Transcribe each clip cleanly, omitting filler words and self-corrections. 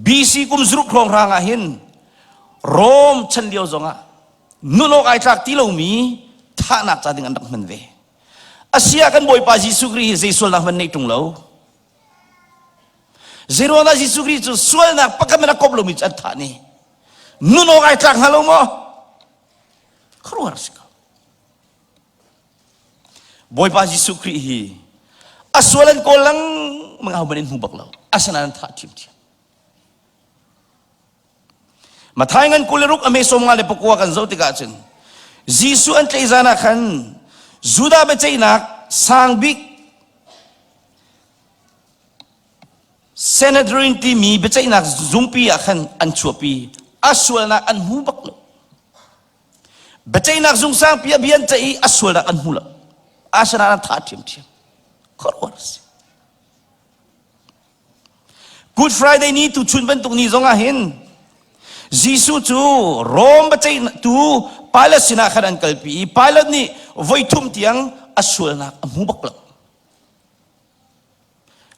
BC kum zuruk hrawnghrang ah hin Rome chan lio zongah nun awk ai tlak ti lomi thahnak ca ding an rak hman ve. Asia kan Bawipa Jesuh Khrih hi zei sualnak hmanh neih ṭung lo. Zeiruangah Jesuh Khrih cu sualnak pakhat hmanh a kop lomi cu an thah ni. Nun awk ai tlak hnga lo maw? Khuaruahhar si ko. Bawipa Jesuh Khrih hi a sual an kawl lengmang ahohmanh in hmu bak lo. Asinain an thah ṭhiamṭhiam. Mathai ngan 26 a me 54 kan zoh tikah cun Jesuh an tlaih zan ah khan Judah biaceihnak sang bik Sanhedrin timi biaceihnak zungpi ah khan an chuahpi. A sualnak an hmu bak lo. Biaceihnak zung sangpi ah bia an ceih i a sualnak an hmu lo. Asinain an thah ṭhiamṭhiam. Khuaruahhar a si. Good Friday ni tuchun bantuk ni zong ah hin Jesuh cu Rom biaceihtu Pilate sinah khan an kalpi i Pilate nih voithum tiang a sualnak a hmu bak lo.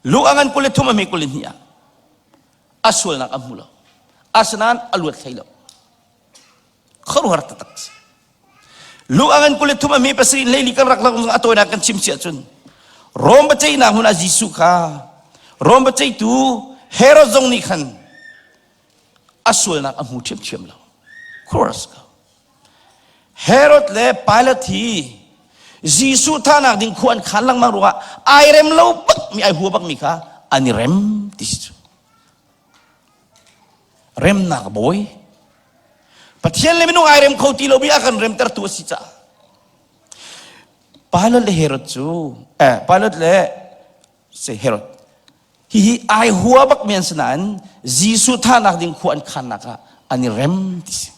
Luke a ngan 23 a hme 22 ah a sualnak a hmu lo. Asinain a luat hlei lo. Khuaruahhar taktak si. Lu a ngan 23 a hme pasarih hleili kan rak lak a tawinak kan chim siah cun Rom biaceihnak hmun ah Jesuh kha Rom biaceihtu Herod zong nih khan a sualnak a hmu ṭhiamṭhiam lo. Khuaruahhar ko. Herod le Pilate hi Jesuh thahnak ding khua an khan lengmang ruangah ai rem lo bak mi ai hua bak mi kha an i rem ti si cu. Remnak bawi Pathian le minung ai rem kho ti lomi a kan remtertu a si caah Pilate le Herod cu eh Pilate le se Herod hihi ai hua bak mi an si nain Jesuh thahnak ding khua an khannak ah an i rem ti si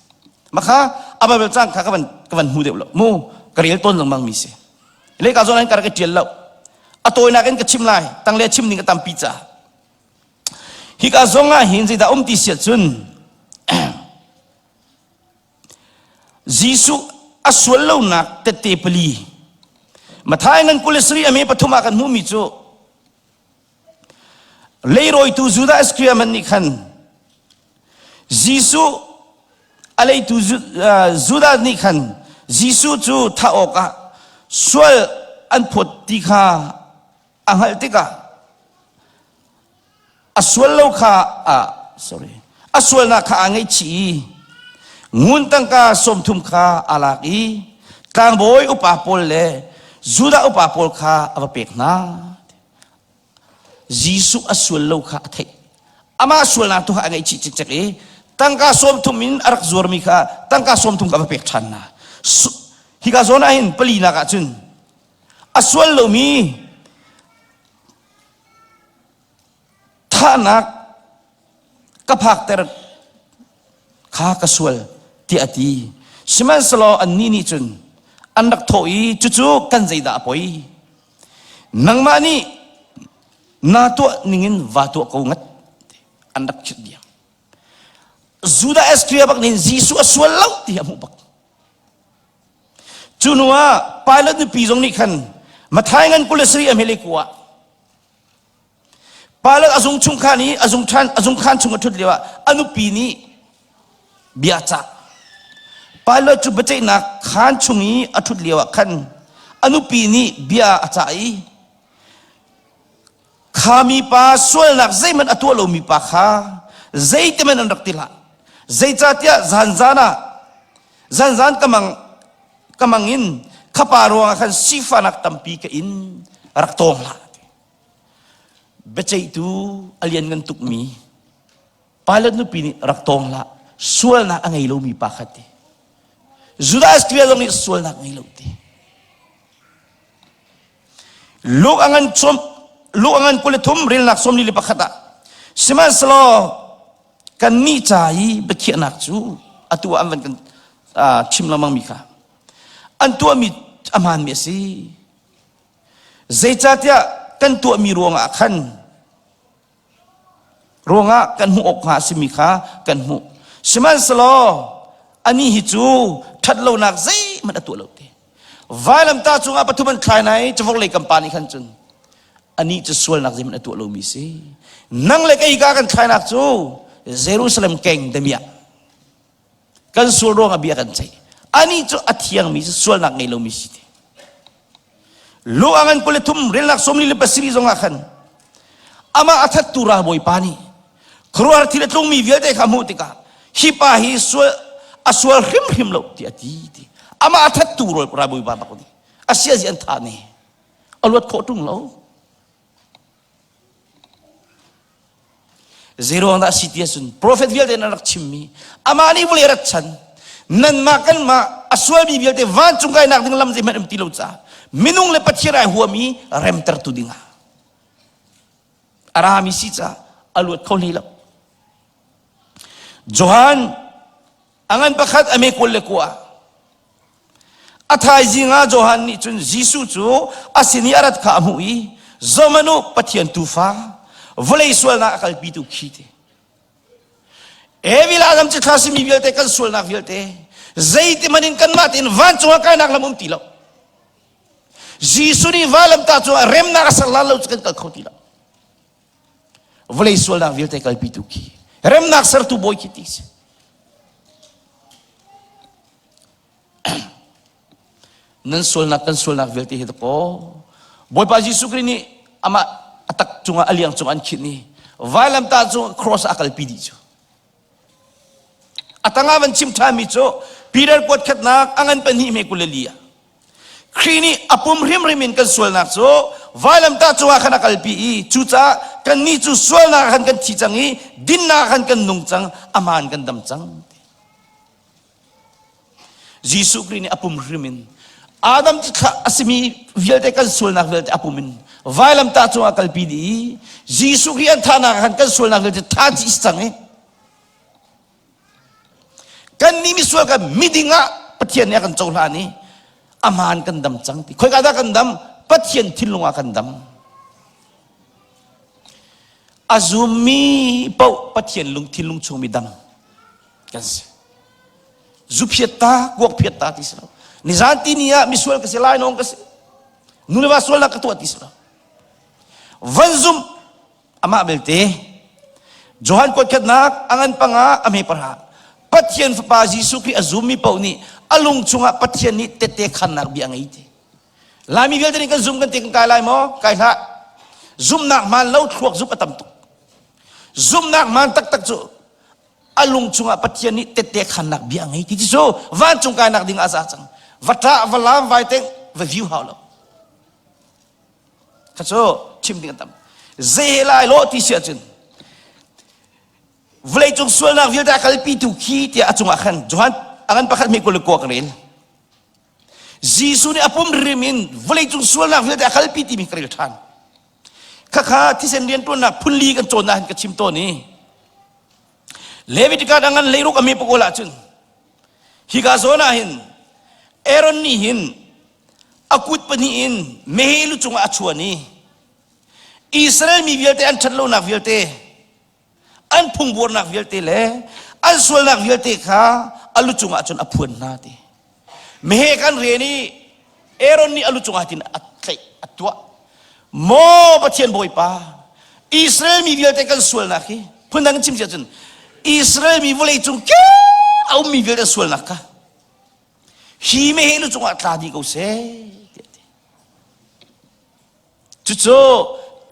makha a Bible cang kha ka van ka van hmu deuh lo mu ka rel tawn lengmang mi si le ka zawn an ka rak i tial lo a tawinak in ka chim lai tang le chim ning ka tampi caah Hika zong ah hin zeidah um ti siah cun Jesuh a sual lonak tette pali Mathai ngan 23 a me pathum ah kan hmuhmi cu leirawitu Judah Iskariot nih khan Jesuh a leitu Judah nih khan Jesuh cu thah awkah sual an phawt ti kha a hngalh tikah a sual lo kha a sorry a sualnak kha aa ngaihchih i ngun tangka 30 kha aa lak i tlangbawi upa pawl le Judah upa pawl kha a va pek hna. Jesuh a sual lo kha a theih. Amah sualnak tu kha a ngaihchih cikcek i tangka 30 in a rak zuarmi kha tangka 30 kha a va pek ṭhan hna. Hika zawn ah hin palinak ah cun A sual lomi thahnak ka phakter kha ka sual tiah a ti. Sihmanhsehlaw annih nih cun an rak thawh i cucu kan zeidah a poi? Nangmah nih naa tuah ningin vaa tuah ko ngat an rak chit diam. Judah Iskariot bak nih Jesuh a sual lo ti a hmuh bak. Cu hnu ah Pilate nupi zong nih khan Mathai ngan 27 a hmele kua Pilate a zung chung khan i a zung ṭhan a zung khan chung a ṭhut lio ah a nupi nih bia cah. Pilate cu biaceihnak khaan chung i a ṭhut lio ah khan a nupi nih bia a cah i kha mipa sualnak zeihmanh a tuah lomi pa kha zeitihmanh an rak ti hlah. Zeicahtiah zanzan ah zanzan ka mang ka mang in khapa ruangah khan sifahnak tampi ka in rak tawng hlah. Biaceihtu a lianngan tukmi Pilate nupi nih rak tawng hlah sualnak a ngei lomi pa kha ti. Judas Iscariot zong nih sualnak ngei lo ti. Luke a ngan chom Luke a ngan 23 relnak 41 ah sihmanhsehlaw kannih ca i biakhiahnak cu atu ah an van kan chim lengmang mi kha an tuahmi a hmaanmi a si zeicahtiah kan tuahmi ruangah khan ruangah kan hmuh awk hnga a simi kha kan hmuh. Sihmanhsehlaw anih hi cu ṭhatlonak zeihmanh a tuah lo ti. Vailamtah cungah pathum an thlai nai cavok lei kam pa nih khan cun anih cu sualnak zeihmanh a tuah lomi si. Nang le kei ka kan thlainak cu Jerusalem keng damiah kan sual ruangah bia kan ceih. Ani cu a thiangmi sualnak ngei lomi si te. Lu a ngan 23 relnak 47 zongah khan amah a thattu ralbawipa nih khuaruahhar thil a tlungmi vialte kha hmuh tikah hi pa hi sual a sual hrimhrim lo ti a ti ti amah a thattu ralbawipa bak nih a siazi an thah ne a luat khawh ṭung lo Zeiruang dah si ti ahcun profet vialte nan rak chimmi amah nih vawlei rat chan nanmah kanmah a sualmi vialte vancung kainak ding lam zeihmanh um ti lo caah minung le Pathian ai huami remtertu dingah a rami si caah a luat kho hlei lo. Johan A ngan pakhat a me 21. A thaizing ah Johan nih cun Jesuh cu a sin i a rat kha a hmuh i zohmanh u Pathian tuufa vawlei sualnak a kalpitu khi ti. Evil Adam ci thla simi vialte kan sualnak vialte zeiti hmanh in kanmah tein vancung ah kainak lam um ti lo. Jesuh nih vailamtah cungah remnak a ser lan lo cu kan kal kho ti lo. Vawlei sualnak vialte kalpitu khi remnak sertu bawi khi ti si. Nan sualnak kan sualnak vialte hi dakaw Bawipa Jesuh Khrih nih amah a tak cungah a liang cungah an khinh i vailamtah cung cross a kalpi dih cu. A tangah van chim ṭhanmi cu Peter kuat khatnak a ngan pahnih hme 24 ah Khrih nih a pum hrimhrim in kan sualnak cu vailamtah cungah khan a kalpi i cucaah kannih cu sualnak ah khan kan thi cang i dinnak ah khan kan nung cang amaan kan dam cang. Jesuh Khrih nih a pum hrim in Adam cithlah a simi vialte kan sualnak vialte a pum in vailamtah cungah kalpi dih i Jesuh Khrih an thahnak ah khan kan sualnak vialte tha chih si cang i kan nih misual kan miding ah Pathian nih a kan cohlan i amaan kan dam cang ti khoika dah kan dam Pathian thinlung ah kan dam a zummi paoh Pathian lung thinlung chung mi dam kan si zu phiat ta kuak phiat ta ti si lo nizan ti ni ah misual ka si lai nong ka si nu le va sualnak ka tuah ti si lo van zum amah belte Johan kuatkhatnak a ngan panga a hme parha Pathian fapa Jesuh Khrih a zummi paoh nih a lung chungah Pathian nih tette khannak bia a ngei ti Laimi vialte nih kan zum kan ti kan kai lai maw kai hlah zumnak hmaan lo thluak zumh a tam tuk zumnak hmaan taktak cu a lung chungah Pathian nih tette khannak bia a ngei ti cu vancung kainak ding ah za cang va ṭah va laam vai teng va view hau lo kha cu chim ding a tam zei lai lo ti si ahcun vawleicung sualnak vialte a kalpitu khi tiah a cungah khan Johan a ngan pakhat mi 21 ka rel Jesuh nih a pum rim in vawleicung sualnak vialte a kalpi timi ka rel ṭhan Khakha thisen rianṭuannak phunli kan cawn ah ka chim tawn i Leviticus a ngan leiruk a mi pakul ahcun hika zawn ah hin Aaron nih hin a kut pahnih in meheh lu cungah a chuan i Israel mi vialte an ṭhatlonak vialte an phungbuarnak vialte le an sualnak vialte kha a lu cungah cun a phuan hna ti meheh kan rian i Aaron nih a lu cungah tin a tlaih a tuah maw Pathian Bawipa Israel mi vialte kan sualnak hi phundang in chim sia cun Israel mi vawlei cung ke a ummi vialte sualnak kha hi meheh lu cungah tla dih ko seh tiah ti Cucu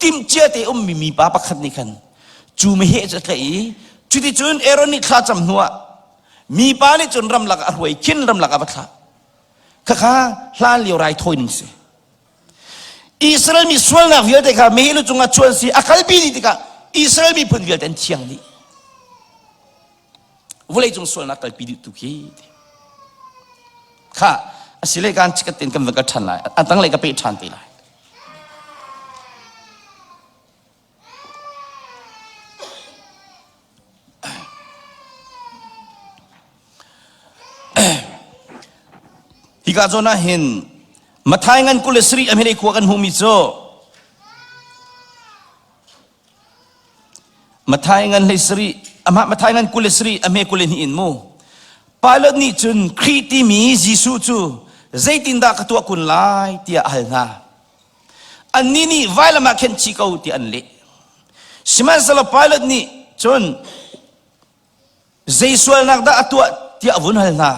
timhcia te ummi mipa pakhat nih khan cu meheh cu a tlaih i cuticun Aaron nih thlacam hnuah mipa nih cun ramlak ah a hruai khin ramlak ah va thlah. Khakha hlan lio raithawi ning si. Israel mi sualnak vialte kha meheh lu cungah chuan si a kalpi dih tikah Israel miphun vialte an thiang dih. Vawleicung sualnak kalpi dih tu khi kha asile kan chikat ten kan va kal ṭhan lai a tanglei ka peh ṭhan te lai Hika zawn ah hin Mathai ngan 27 a hmene khua kan hmuhmi cu Mathai ngan 17 amah Mathai ngan 27 a hme 22 in mu Pilate nih cun Khrih timi Jesuh cu zeitindah ka tuah kun lai tiah a hal hna. Annih nih vailam ah khenh chih ko tiah an leh. Sihmanhsehlaw Pilate nih cun. Zei sualnak dah a tuah tiah a vun hal hna.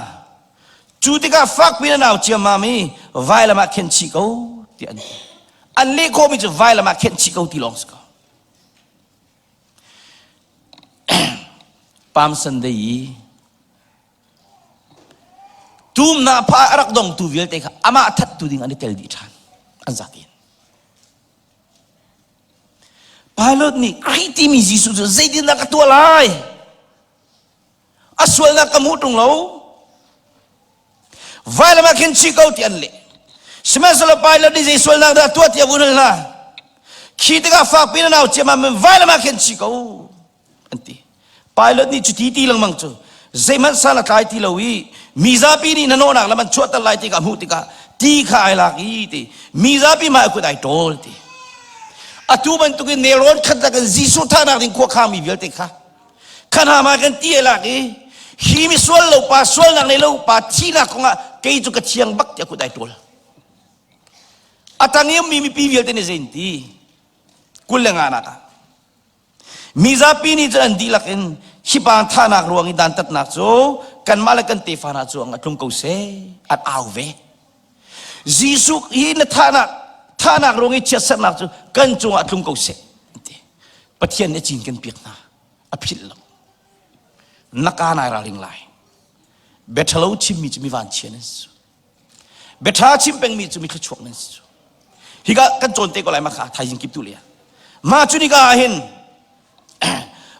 Cu tikah fakpi in an au ciammam i vailam ah khenh chih ko tiah an ti. An leh khawhmi cu vailam ah khenh chih ko ti lawng si ko. Palm Sunday i tumnak pha a rak dongtu vialte kha amah thattu ding an i tel dih ṭhan an zat in. Pilot nih Khrih timi Jesuh cu zeitindah ka tuah lai? A sualnak ka hmuh ṭung lo. Vailam ah khin chih ko ti an leh. Sihmanhsehlaw Pilot nih zei sualnak dah tuah ti a vun hal hna. Khi tikah fakpi in a nau ciammam in vailam ah khin chih ko an ti. Pilot nih cuti ti lengmang cu zeihmanh san a tlai ti lo i mizapi nih hnahnawhnak lam an chuahter lai ti kha a hmuh tikah ti kha ai lak i ti mizapi hmai a kut ai ṭawl ti. Atu bantukin nelrawn khat lakin Jesuh thahnak ding khua khangmi vialte kha kha hna ma kan ti ai lak i hi mi sual lo pa sualnak nei lo pa thihnak kongah kei cu ka thiang bak tiah kut ai ṭawl. A tang i ummi mipi vialte nih zei an ti? 25 nak ah Mizapi nih cun an dihlak in hi pa thahnak ruang i dantatnak cu kanmah le kan tefa hna cu a tlung ko seh an au ve. Jesuh hi na thahnak thahnak ruang i chiatserhnak cu kan cungah tlung ko seh ti. Pathian nih a cin kan piak hna a philh lo. Na ka nai ralring lai. Bia ṭhalo chimmi cu mi vanchia nan si. Biaṭha chim pengmi cu mi thluachuak nan si cu. Hika kan cawn te ko lai ma kha thaizing kip tu le. Ma cu nika ah hin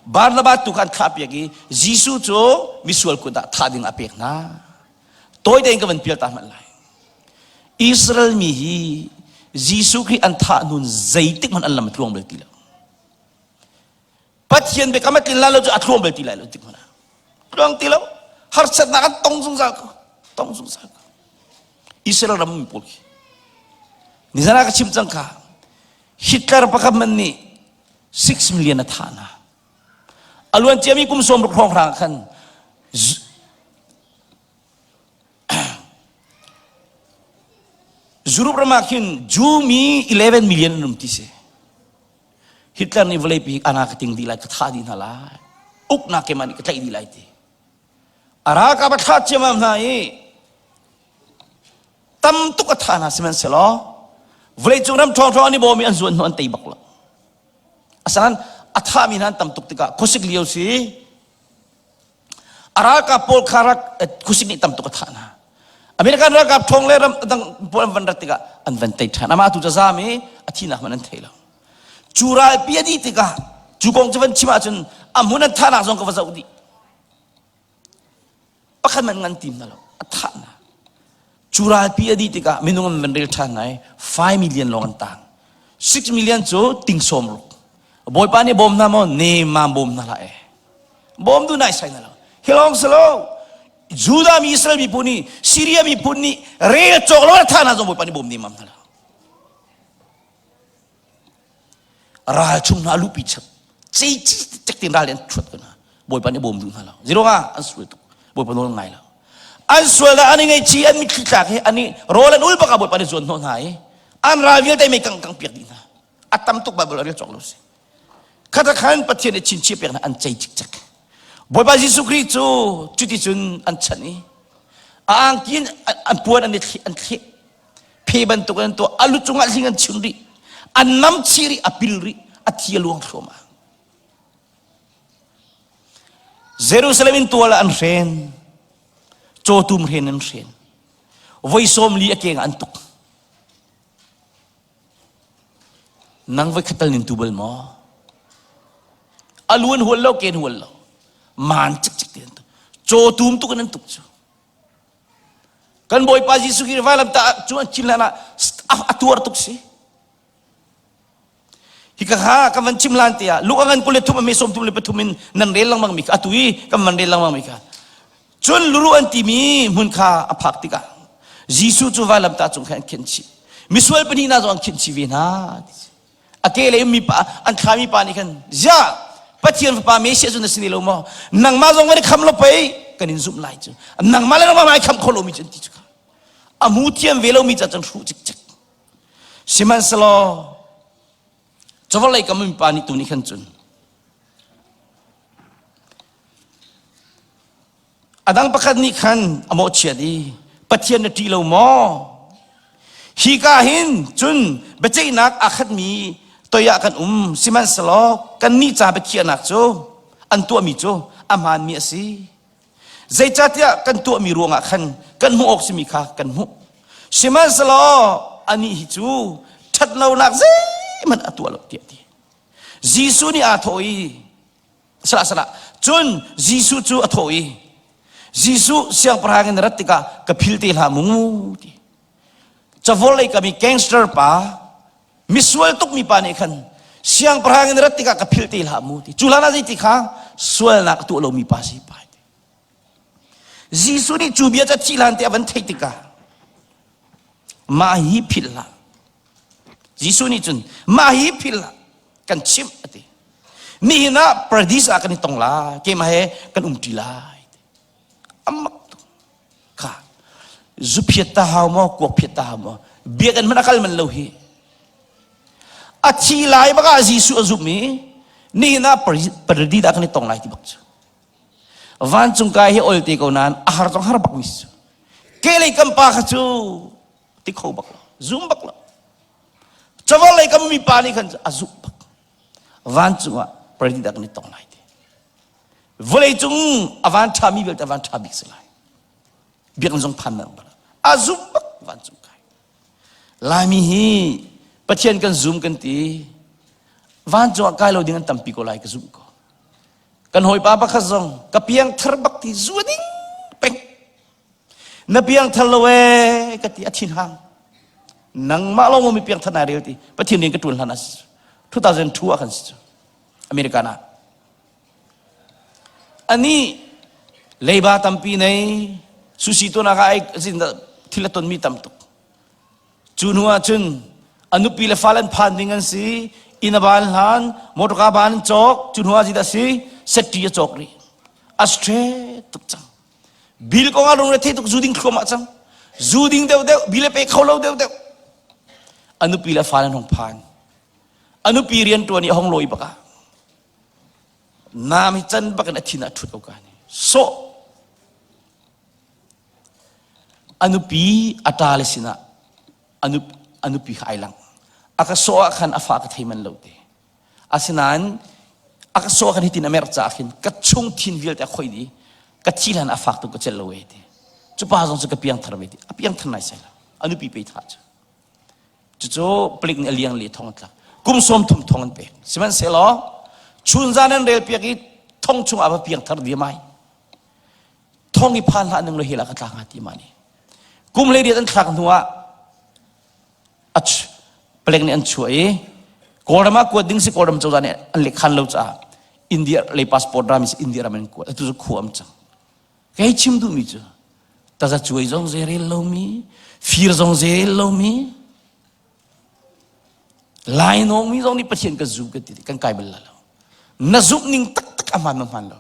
Barnabas tu kha an thlah piak i Jesuh cu misual kut ah thah ding a pek hna. Tawi tein ka van pial ta hmanh lai. Israel mi hi Jesuh Khrih an thah nun zeitik hmanh an lam a tluang bal ti lo. Pathian biakam a tlin lai lo cu a thluang bal ti lai lo tik hmanh ah tluang ti lo harsatnak an tong zungzal ko tong zungzal ko Israel ram mi pawl khi nizan ah ka chim cang kha Hitler pakhat man nih 6 million a thah hna a luan ciami kum sawm ruk hrawng hrang khan Europe ram ah khin Jew mi 11 million an um ti si Hitler nih vawleipi ana ka ting dih lai ka thah dih hna lai uknak keimah nih ka tlaih dih lai ti a ralkap a thlah ciammam hna i tam tuk a thah hna sihmanhsehlaw vawleicung ram ṭhawngṭhawng an i bawm i an zuan hnu an tei bak lo asanan a thahmi hna an tam tuk tikah khuasik lio si A ralkap pawl kha rak khuasik nih tam tuk a thah hna. American ralkap ṭhawng le ram dang pawl an van rat tikah an van tei ṭhan. Amah tu cu zaam i a thihnak hmanh an thei lo. Cu ralpi a dih tikah cu kong cu van chim ahcun a hmun an thahnak zong ka va zoh dih. Pakhat hmanh ngan tim hna lo. A thah hna. Cu ralpi a dih tikah minung an van rel ṭhan hna i 5 million lawng an tang. 6 million cu ting sawm ruk. Bawipa nih bawm hna maw? Nemam bawm hna hlah e. Bawm du nai sai na lo. Hi lawng si lo. Judah mi Israel miphun nih Syria miphun nih rel cawk lo tha na zong Bawipa nih bawm nemam hna lo. Ral chung hna lupi chap. Cei ci cek tin ral an thuat ko hna. Bawipa nih bawm duh hna lo. Zero ah an sual tuk. Bawipa nawl ngai lo. An sual dah an i ngaihchih an mitthli tlak hi an i rawl an ul bak ah Bawipa nih zuan hnawh hna i an ral vialte mei kang kang piak dih hna. A tam tuk Bible a rel cawk lo si. Khata khan Pathian nih chinchiah pek an cei cikcek. Bawipa Jesuh Khrih cu cuticun an chanh i a angki in an puan an i thleh an thleh phe bantuk an tuah a lu cungah hling an chun rih an nam chih rih a pil rih a thi a luang thluahmah Jerusalem in tual ah an hren cawtum hren an hren voi sawm li a keng an tuk Nang voi khat tal nin tu bal maw? A lu an hual lo, ke an hual lo. Man cikcik te an tuk. Caw tum tuk in an tuk cu. Kan Bawipa Jesuh Khrih vailam ta cu an cin hlan ah a tuar tuk si. Hika kha kan van chim lan te ah Luka ngan 23 a me 33 in nan rel lengmang mi kha atu i kan van rel lengmang mi kha Cun luruh an timi hmun kha a phak tikah Jesuh cu vailamtah cung khan an khenh chih. Misual pahnih hna zong an khenh chih ve hna. A ke lei ummi pa an thlami pa nih khan ziah Pathian fapa Messiah cu na si ne lo maw? Nangmah zong van i kham lo pei kan in zumh lai cu. Nangmah le nangmah ai kham kho lomi cu an ti cu kha. A mu thiam ve lomi ca cun hruh cikcek. Sihmanhsehlaw Cawlei kam mi pa nih tu nih khan cun. A dang pakhat nih khan a mawhchiat i Pathian na ṭih lo maw? Hi ka hin cun biaceihnak aa khatmi toi ah kan um, sihmanhsehlaw kannih ca biakhiahnak cu an tuahmi cu a hmaanmi a si. Zeicahtiah kan tuahmi ruangah khan kan hmuh awk simi kha kan hmuh. Sihmanhsehlaw anih hi cu ṭhatlonak zeihmanh a tuah lo tiah a ti. Jesuh nih aa thawh i salah salah cun Jesuh cu a thawh i Jesuh siangpahrang in rat tikah ka phil te hlah mu ti. Cavol lei kami gangster pa misual tukmi pa nih khan siangpahrang in rat tikah ka philh te hlah mu ti. Cu hlan ah zeiti kha sualnak a tuah lomi pa si pa ti. Jesuh nih cu bia ca thih hlan te a van theih tikah mah hi philh hlah. Jesuh nih cun mah hi philh hlah kan chimh a ti. Nihin ah paradis ah kan i tong lai, keimah he kan umṭi lai. Amak tuk. Kha zuphiat ta hau maw, kuak phiat ta hau maw, biakinn hmanh a kal man lo hi. A thi lai bak ah Jesuh a zumh i nihin ah paradis ah kan i tong lai ti bak cu. Vancung kai hi olte ko nain a har zong har bak mi si. Ke lei kam pa kha cu ti kho bak lo, zum bak lo. Cawal lei kam mi pa nih khan a zumh bak. Vancung ah paradis ah kan i tong lai ti. Vawlei cung a van ṭha mi vialte a van ṭha bik si lai. Biakinn zong phan bal. A zumh bak vancung kai. Laimi hi Pathian kan zum kan ti. Vancung ah kai lo ding an tampi ko lai ka zumh ko. Kan hawipa pakhat zong ka piang thar bak ti zu ding peng. Na piang thar lo ee ka ti a thin hang. Nangmah lawng mi piang thar nai rel ti. Pathian rian ka tuan hlan ah 2002 ah kan si cu. American ah. Ani leiba tampi nei susi tunak ah ai thil a tonmi tam tuk. Cu hnu ah cun a nupi le fale an phan ding an si, inn a ban hlan, motorka ban an cawk, cu hnu ah zeidah si, setti a cawk rih. A straight tuk cang. Bil kong ah lungre thei tuk zu ding thluahmah cang. Zu ding deuh deuh, bil a pe kho lo deuh deuh. A nupi le fale an hong phan. A nupi rian ṭuan i a hong lawi bak ah nam hi can bak in a thin ah ṭhut ko ka ni. Sawh A nupi a ṭale sinah a nupi kha ai lang. A ka sawh ah khan a fa ka thei man lo te. Asinain a ka sawh ah khan hitin a merh caah khin ka chung thin vialte a khoi dih. Ka thi hlan a fak tuk ka celh lo e ti. Cu pa zong cu ka piang thar ve ti. A piang thar nai sai lo. A nupi pe tha cu. Cucu palik nih a liang le thong an tlak. Kum sawm thum thong an pek. Sihmanhsehlaw chunzan an rel piak i thong chungah va piang thar diam ai. Thong i phan hlah ning lo hell ah ka tla hnga ti ma ni. Kum hlei riat an thlak hnu ah palek nih an chuah i Kawlram ah kuat ding si Kawlram cozah nih an lehkhan lo caah India lei passport rami si India ram an kuat atu cu khua am cang. Kei chim duhmi cu taza cuai zong zeirel lomi fir zong zeirel lomi Lainawng mi zong nih Pathian ka zum kan ti kan kai bal la lo. Na zumh ning taktak a hmaan ma hmaan lo.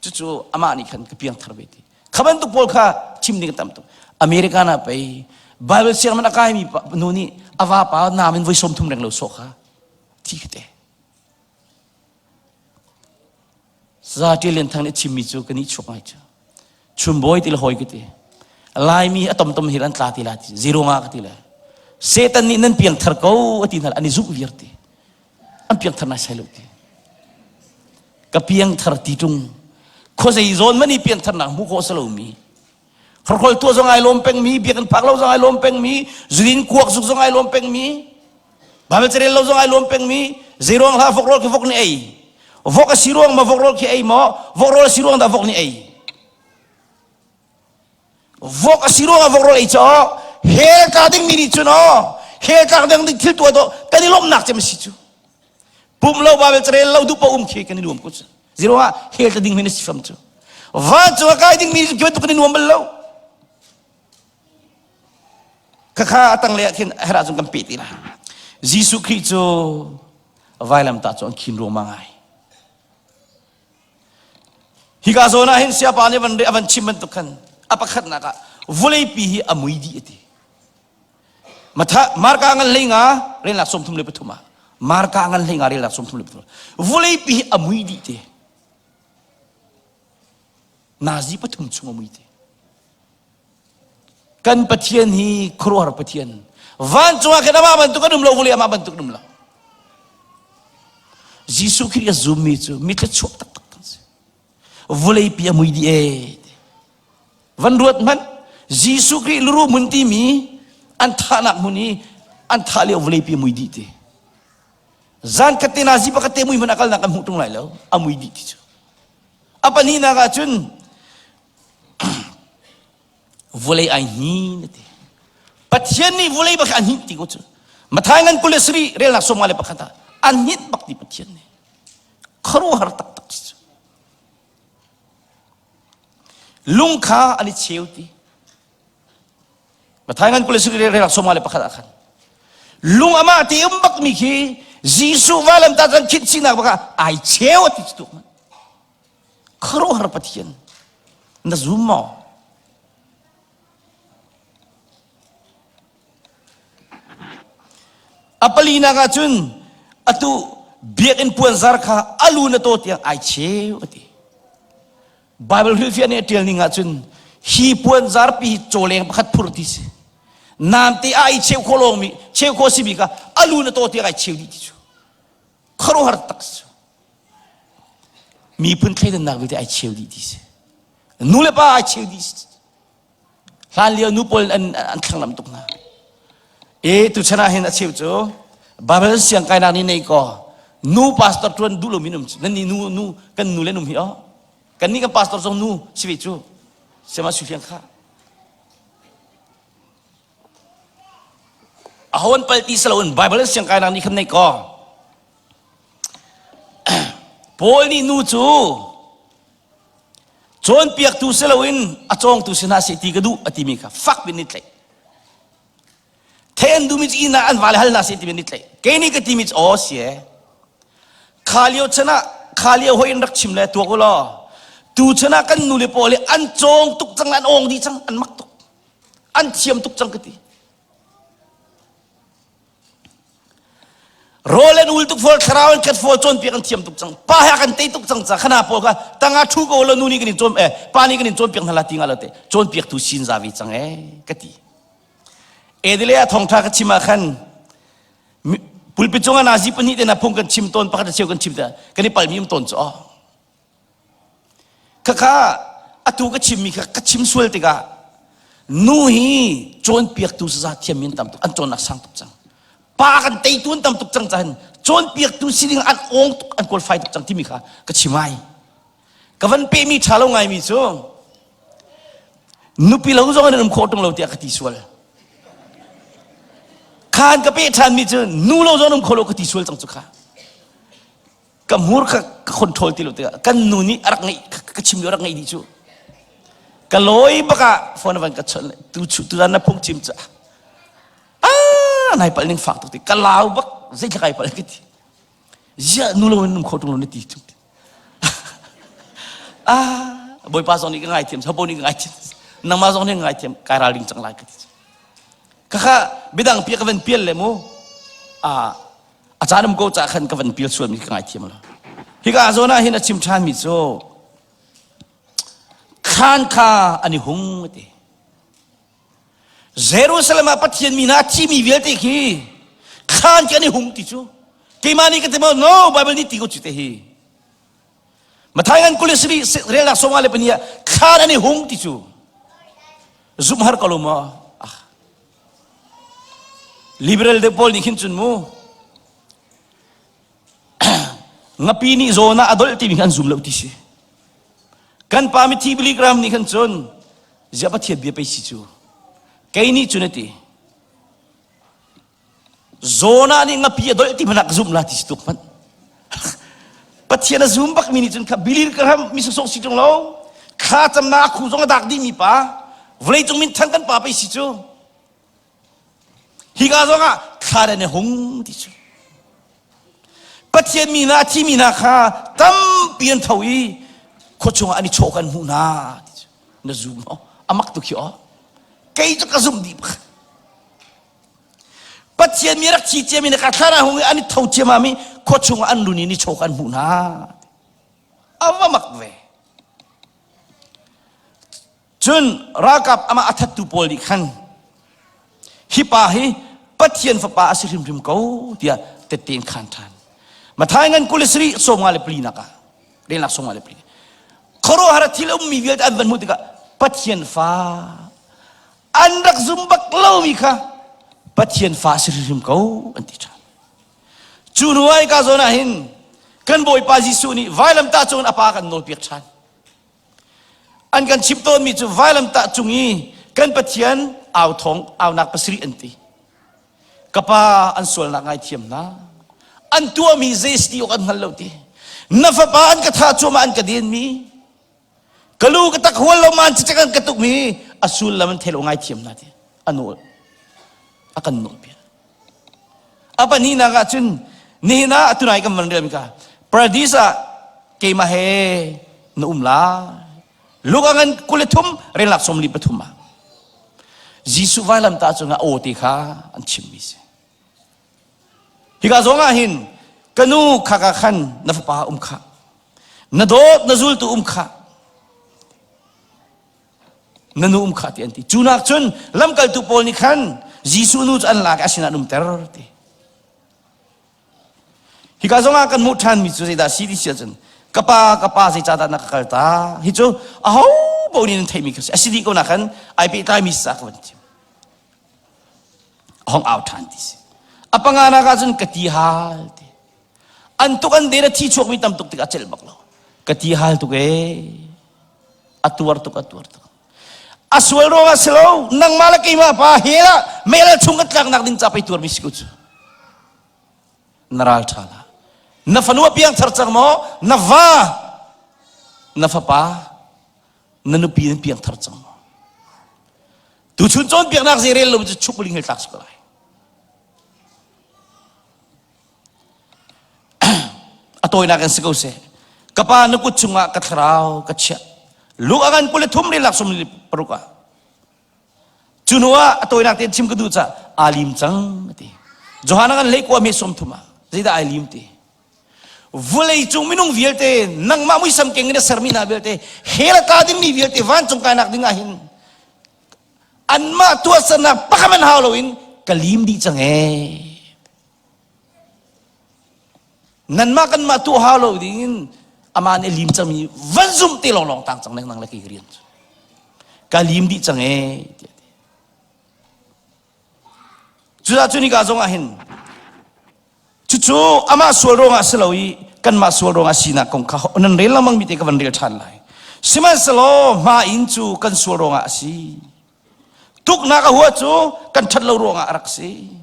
Cucu amah nih khan ka piang thar ve ti. Kha bantuk pawl kha chim ding tam tuk. American ah pei Bible siang man a kaimi nu nih a vapa naam in voi 30 reng lo sawh kha thi khi te. Za Ṭial Lian Thang nih a chimmi cu ka nih chuak ngai cu. Chumbawi ti le hawi ka ti. Laimi a tomtom hi an tla ti la ti. Zero nga ka ti le. Satan nih nan piang thar ko a ti hna an i zumh viar ti. An piang thar nai sai lo ti. Ka piang thar ti ṭung. Khuazei zawn mani piang thar nak hmu khawh si lomi. Hrokhrol tuah zong ai lawm pengmi, biakinn phak lo zong ai lawm pengmi, zudin kuak zuk zong ai lawm pengmi, Bible carel lo zong ai lawm pengmi, zeiruang hlah vok rawl khi vok nih ei. Vok a si ruang ma vok rawl khi ei maw? Vok rawl a si ruang dah vok nih ei. Vok a si ruang ah vok rawl ei caw hell tla ding mi nih cun aw hell tlak ding ding thil tuah dawh kan i lawmhnak cem a si cu. Pum lo Bible carel lo duh pa um khi kan i nuam ko cu. Zeiruang ah hell tla ding mi na si fam cu. Vancung a kai ding mi cu bantuk kan i nuam bal lo. Khakha a tanglei ah khin herh ahcun kan peh ti lai. Jesuh Khrih cu vailamtah cu an khin ruangmang ai. Hika zawn ah hin siapa nih van a van chim bantuk khan a pakhatnak ah vawleipi hi a mui dih a ti. Matha Marka ngan hlei nga relnak 33 ah Marka ngan hlei nga relnak 33 vawleipi hi a mui dih te. Nazi pathum chung a mui ti. Kan Pathian hi khuaruahhar Pathian. Vancung ah khin amah bantuk an um lo, vawlei amah bantuk an um lo. Jesuh Khrih a zummi cu mi thluachuak taktak kan si. Vawleipi a mui dih ee. Van ruat hmanh, Jesuh Khrih luruh hmun timi an thahnak hmun i an thah lio vawleipi a mui dih ti. Zan khat te nazi pakhat te mui hmanh a kalnak kan hmuh ṭung lai lo, a mui dih ti cu. A pahnihnak ah cun vawlei ai hnin a ti. Pathian nih vawlei bak a hninh ti ko cu. Mathai ngan 23 relnak 51 ah a hninh bak ti Pathian nih. Khuaruahhar taktak si cu. Lung kha an i cheu ti. Mathai ngan 23 relnak 51 ah khan lung amah ti um bak mi khi Jesuh vailamtah kan khinh sinak bak ah ai cheu a ti cu tuk. Khuaruahhar Pathian na zum maw? A palinak ah cun atu biakinn puanzar kha a lu na taw tiang ai cheu a ti. Bible hrilhfiah nih a ṭial ning ah cun hi puanzar pi hi cawleng pakhat phur ti si. Namte a i cheu khawh lawngmi cheu khawh simi kha a lu na taw tiang ai cheu dih ti cu. Khuaruahhar tak si cu. Miphun thleidannak vialte ai cheu dih ti si. Nu le pa ai cheu dih si. Hlan lio nu pawl an an thlanglam tuk hna. E tu chan ah hin a cheu cu Bible siang kainak nih nei ko nu pastor tuan duh lomi um nan ni nu nu kan nu le num hi oh kan ni kan pastor zong nu si ve cu sema su hliang kha a hon pal ti salo in Bible siang kainak nih khan nei ko Paul nih nu cu cawnpiaktu si loin a cawngtu si hna seh ti ka duh a timi kha fak bin ni tlaih. Theih an duhmi cu inn ah an vale hal hna seh timi ni tlaih. Kei nih ka timi cu aw si e. Kha lio chan ah kha lio hoi in rak chim le tuak u law tu chan ah kan nu le pawl hi an cawng tuk cang an awng dih cang an mak tuk an thiam tuk cang ka ti. Rawl an ul tuk fawl thlarau an khat fawl cawnpiak an thiam tuk cang pa he kan tei tuk cang ca khana pawl kha tanga thu ko lo nu nih kan in cawn eh pa nih kan in cawnpiak hna la ti nga lo te cawnpiak tu sin za ve cang eh ka ti edile a thongtha ka chim ah khan pulpit cungah nazi pahnih te na phung kan chim tawn pakhat a cheu kan chim te kan i palmi um tawn cu oh Khakha atu ka chimmi kha ka chim sual tikah nu hi cawnpiaktu saza thiammi an tam tuk an cawnnak sang tuk cang pa kan teitu an tam tuk cang cahin cawnpiaktu si ding an awng tuk an qualify tuk cang timi kha ka chim ai ka van pehmi ṭha lo ngaimi cu nupi lo zong an um khawh ṭung lo tiah ka ti sual khan ka peh ṭhanmi cu nu lo zong an um kho lo ka ti sual cang cu kha ka hmur kha ka control ti lo tikah kan nu nih a rak ngeih ka chim lio rak ngeih dih cu ka lawi bak ah phone van ka chawnh tu chu tu na phung chim ca ah nai pal ning fak tuk ti ka lau bak zeitlak ai pal ka ti zia nu lo in num kho tung lo na ti tung ti ah bawipa zong nih ka ngaithiam habo nih ka ngaithiam nangmah zong nih ka ngaithiam kai ralring cang lai ka ti kha bidang pia ka van pial le mu ah A caan um ko cah khan ka van pial sualmi ka ngaithiam lo. Hika zawn ah hin a chim ṭhanmi cu thlan kha an i hung a ti. Jerusalem ah Pathian mi hna a thimi vialte khi thlan khi an i hung ti cu keimah nih ka ti maw no Bible nih ti ko cu te hi Mathai ngan 23 relnak sawma le pahnih ah thlan an i hung ti cu zumh har ko lo maw ah Liberal deuh pawl nih khin cun mu ngapi nih zawn ah a dolh timi kha an zum lo ti si. Kan pa mithi Billy Graham nih khan cun ziah Pathian bia pei si cu. Kei nih cun a ti. Jonah nih ngapi a dolh ti hmanh ah ka zumh la ti si tuk hmanh. Pathian a zum bak mi nih cun kha Billy Graham mi sawsawh si ṭung lo. Thla camnak a khu zong a dak dih mi pa vawlei cung min thang kan pa pei si cu. Hika zong ah thla le hung ti cu. Pathian mi hna a thimi hna kha tampi an tho i khua chungah an i chawh kan hmuh hna ti cu. Na zum maw? A mak tuk hi aw. Kei cu ka zumh dih bak. Pathian mi rak thi ciami na ka thlarau hung i an i tho ciamam i khua chungah an run i ni chaw kan hmuh hna. A va mak ve. Cun ralkap amah a thattu pawl nih khan hi pa hi Pathian fapa a si hrimhrim ko tiah tette in khan ṭhan. Mathai ngan 23 54 nak ah relnak 54. Khuaruahhar thil ummi vialte an van hmuh tikah Pathian fa an rak zum bak lomi kha Pathian fa a si hrimhrim ko an ti ṭhan. Cu hnu ah hika zawn ah hin kan Bawipa Jesuh nih vailamtah cung in a pa kan nawlpiak ṭhan. An kan chimh tawnmi cu vailamtah cung i kan Pathian au thawng aunak pasarih an ti. Ka pa an sualnak ngaithiam hna. An tuahmi zei si ti awk an hngal lo ti. Na fapa an ka thah cuahmah an ka denmi. Ka lu ka tak hual lo man cicek an ka tukmi a sullam an thei lo ngaithiam hna ti. A nawl. A kan nawlpiak. A pahnihnak ah cun nihin ah tunai kan van relmi kha paradis ah keimah he na um lai. Luka ngan 23 relnak 43 ah Jesuh vailamtah cungah aw te kha an chimmi si. Hika zong ah hin ka nu khaka khan na fapa um kha na dawt na zultu um kha na nu um kha ti an ti cu nak cun lamkaltu pawl nih khan Jesuh nu cu an lak i a sinah an umter ti hika zongah kan hmuh ṭhanmi cu zeidah si ti si ahcun ka pa ka pa zeicahdah na ka kal ta hi cu aho paoh nih nan theihmi kha si a si dih ko nak khan ai pehtlaimi si ka van thim a hong au ṭhan ti si a panganak ah cun ka ti hal ti an tuk an den a thi chuakmi tam tuk tikah celh bak lo ka ti hal tuk ee a tuar tuk a tuar tuk a sual ruangah si lo nangmah le keimah pa hell ah mel chung kan tlaknak ding ca pei tuarmi si ko cu na ral ṭha la na fanu a piang thar cang maw na va na fapa na nupi nan piang thar cang maw tuchun cawnpiaknak zei rel lo cu chuk ling hel tlak si ko lai A tawinak in si ko seh. Ka pa na kut chungah ka thlarau ka chiah. Lu a ngan 23 rilak 46 ah. Cu hnu ah a tawinak tein chim ka duh caah aa lim cang a ti. Johan a ngan hlei kua me 30 ah zeidah ai lim ti. Vulei cung minung vialte nangmah muisam keng in a sermi hna vialte hell a tla dingmi vialte vancung kainak ding ah hin anmah tuahsernak pakhat hmanh hau loin ka lim dih cang ee. Nanmah kanmah tuah hau lo dingin amah nih lim cangmi van zum te lawnglawng tang cang nang le kei rian cu. Ka lim dih cang ee tiah ti. Cucaah cu nika zong ah hin cucu amah sual ruangah si lo i kanmah sual ruangah sinak kong kha nan rel lengmang mi te ka van rel ṭhan lai. Sihmanhsehlaw hma in cu kan sual ruangah a si. Tuknak a hua cu kan ṭhat lo ruangah a rak si.